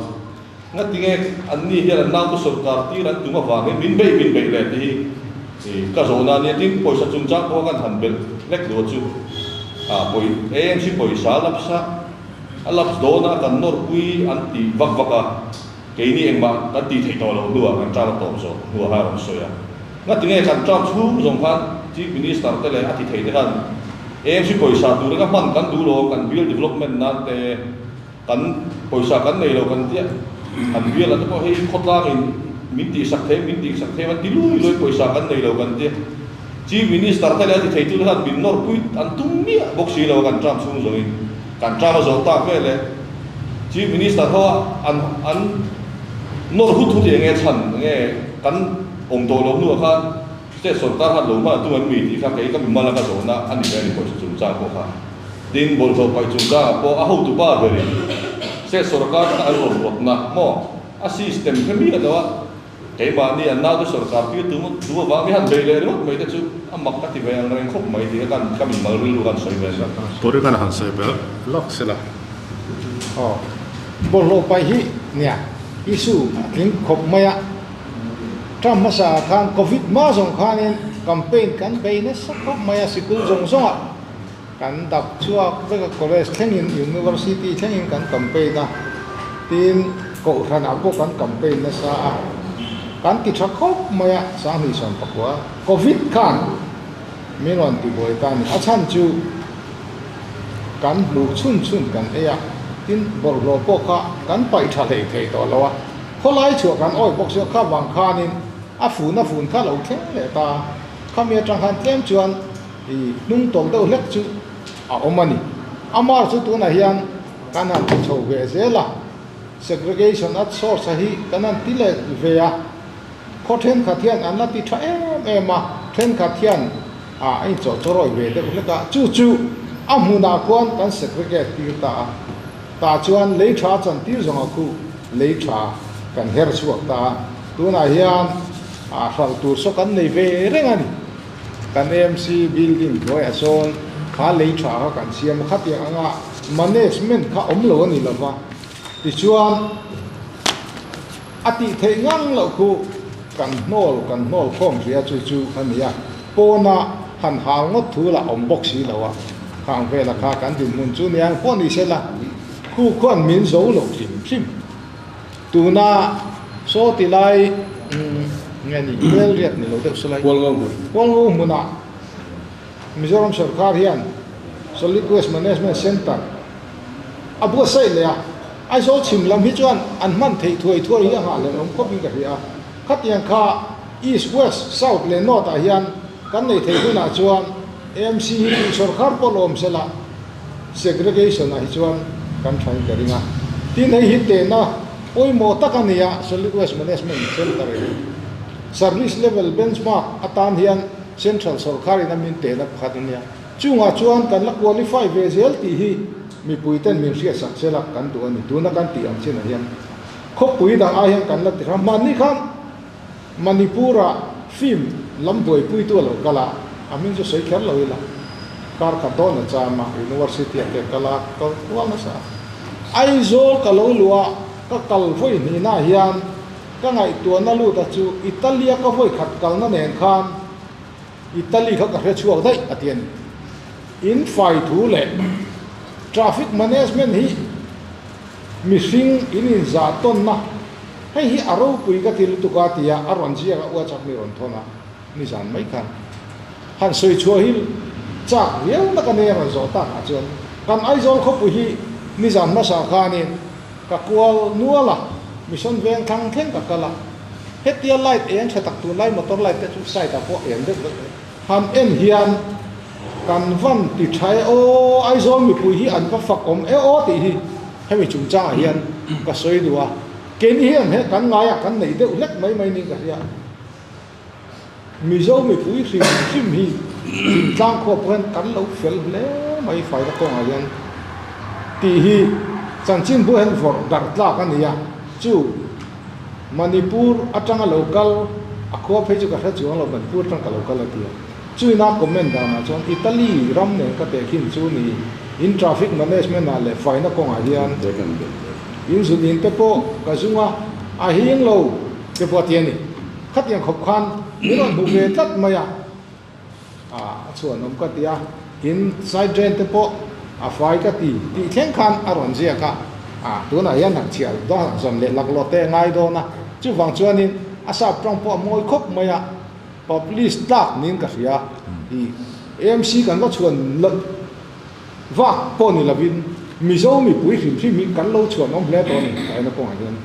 ngatinge anni hian an naute sorkar tir an tum avangin min bei min beih leh tih hi ka zawhna a nia. Tin, pawisa chungchang pawh kan han belh hlek duh a chu pawi AMC pawisa a lapse a, a lapse dawn a kan nawrpui an ti vak vak a, keini engmah kan tih theih tawh loh hnuah kan term a tawp zawh hnuah khan a rawn sawi a. Ngatinge kan term chhung zawng khan Chief Minister te leh a ti thei te khan AMC pawisa tur anga hman kan duh lo, kan bial development nan te, kan pawisa kan nei lo kan tia, kan bial ah te pawh hei khawtlang in min tihsak thei, min tihsak thei an ti lui lui pawisa kan nei lo kan tia. Chief Minister te leh a ti thei tu te khan min nawr pui an tum miah bawk si lo a kan term chhung zawng in kan term a zawh tak vel e Chief Minister ho a an an nawr hut hut hi enge chhan enge kan awm tawh loh hnuah khan State sorkar khan lo hman tum an mi tih kha kei ka mimal a ka zawhna a ni ve a ni pawisa chungchang pawh kha. Tin, bawlhhlawh paih chungchangah pawh a hotu pa berin State sorkar kha an rawn rawtna maw a system kha mi a lo a, keimahni an naute sorkar tir tu tu avang mi han bei leh ringawt mai te chu a mak ka ti ve ang reng khawp mai tih kha ka mimal rilru khan sawi ve a ni. Turi khan han sawi belh lawk sela. Aw, bawlhhlawh paih hi nia issue a tling khawp mai a. Term hmasa ah khan Covid hma zawng khanin campaign kan bei nasa khawp mai a, sikul zawng zawngah kan dap chhuak vek a, college thlengin university thlengin kan campaign a, tin kohhranah pawh kan campaign nasa a, kan ti tha khawp mai a, 2019 Covid khan min rawn ti buai ta a ni, a chhan chu kan hmuh chhun chhun kan ei a, tin bawlhhlawh pawh kha kan paih tha hlei thei tawh lo a. Khawlai chhuah kan awih bawk chu kha vang khanin a fun a fun kha lo thleng leh ta. Khami atang khan tlem chuan i hnung tawk deuh hlek chu a awm a ni. Amar chu tunah hian kan han ti chho ve zel a, segregation at source a hi kan han ti leh ve a. Khaw thenkhat hian an la ti tha em em a, thenkhat hian a inchawh chawrawi ve deuh hlek a, chu chu a hmunah khuan kan segregate tir ta a. Tah chuan lei tha chan tir zawng a khu lei tha kan her chhuak ta a, tunah hian ah hralh tur saw kan nei ve reng a ni. Kan AMC building hnuaiah sawn kha lei tha kha kan siam a, khatiang anga management kha awm lo a ni lova, tichuan a tih theih ngang loh khu kan hnawl kan hnawl khawm hria chu chu a ni a, pawna han hal ngawt thu lah awm bawk si lo a, khang vela kha kan dinhmun chu niang pawh ni se la, khu khuan min zo lo hrim hrim. Tuna saw ti lai nge ni hmel riat ni lo deuh se lai Kualngo hmunah Mizoram sorkar hian Solid Waste Management Centre a buatsaih leh a, Aizawl chhim lam hi chuan an hman theih thuai thuai hi a nghahhlelh awm khawpin ka hria a, khatiang kha East, West, South leh North ah hian kan nei theih hunah chuan AMC hi tih sawrkar pawh lawm se la segregation ah hi chuan kan thain ka ring a. Tin hei hi tehna pawimawh tak a ni a, Solid Waste Management Centre hi Service Level Benchmark atan hian Central sawrkharin a min tehna pakhat a nia. Chungah chuan kan la qualify ve zel tih hi mipuiten min hriatsak sela kan duh a ni. Tuna kan tih ang chinah hian khawpui dang ai hian kan la ti hrang. Hmanni khan Manipur-ah film lam buaipuitu a lo kal a, a hming chu sawi kher lo ila, kar khat dawn a cham a, University-ah te kal a, kal kual nasa a. Aizawl ka lo luh a, ka kal vawi hnihnaah hian ka ngaihtuahna lut a chu Italy-a ka vawi khat kalna nen khan Italy kha ka hre chhuak daih a ti a ni. In fai thu leh traffic management hi mihring in inzah tawnna hei hi a ropui ka ti lutuk a tia a rawn ziak a WhatsApp mi rawn thawn a nizan mai khan han sawi chhuah hi chak viau na ka nei a rawn zawh tak ah chuan kan Aizawl khawpui hi nizan hmasa khanin ka kual nual a mission veng thlang thleng ka kal a. Hetia light eng tha tak tunlai motor light te chu side ah pawh eng deuh deuh han en hian kan van ti tha e aw Aizawl mipui hi an va fak awm e aw tih hi Hemi chungchangah hian ka sawi duh a, keini hian he kan ngaiah kan neih deuh hlek mai mai niin ka hria. Mizo mipui hrim hrim hi thingtlang khua pawh hian kan lo fel hle mai faina kawngah hian tih hi chanchinbu hian vawrh darh tlak a ni a, chu Manipur atanga lo kal a khua phei chu ka hre chuang lo Manipur atang ka lo kal a ti a, chuina comment danah chuan Italy ram nen ka tehkhin chu ni in traffic management ah leh faina kawngah hian in zunin te pawh ka zung a, a hing lo te pawh a ti a ni. Khatiang khawp khan min rawn hmuh ve tlat mai a, a chhuanawm ka ti a, tin side drain te pawh a fai ka ti tih thleng khan a rawn ziak a, tunah hian han chhiar dawn zawm leh laklawh te a ngai dawn a, chuvang chuanin a sap tawng pawh a mawi khawp mai a, publish tlak niin ka hria, i AMC kan va chhuan vak pawh ni lovin Mizo mipui hrim hrim hi kan lo chhuanawm hle tawh a ni, faina kawngah hian.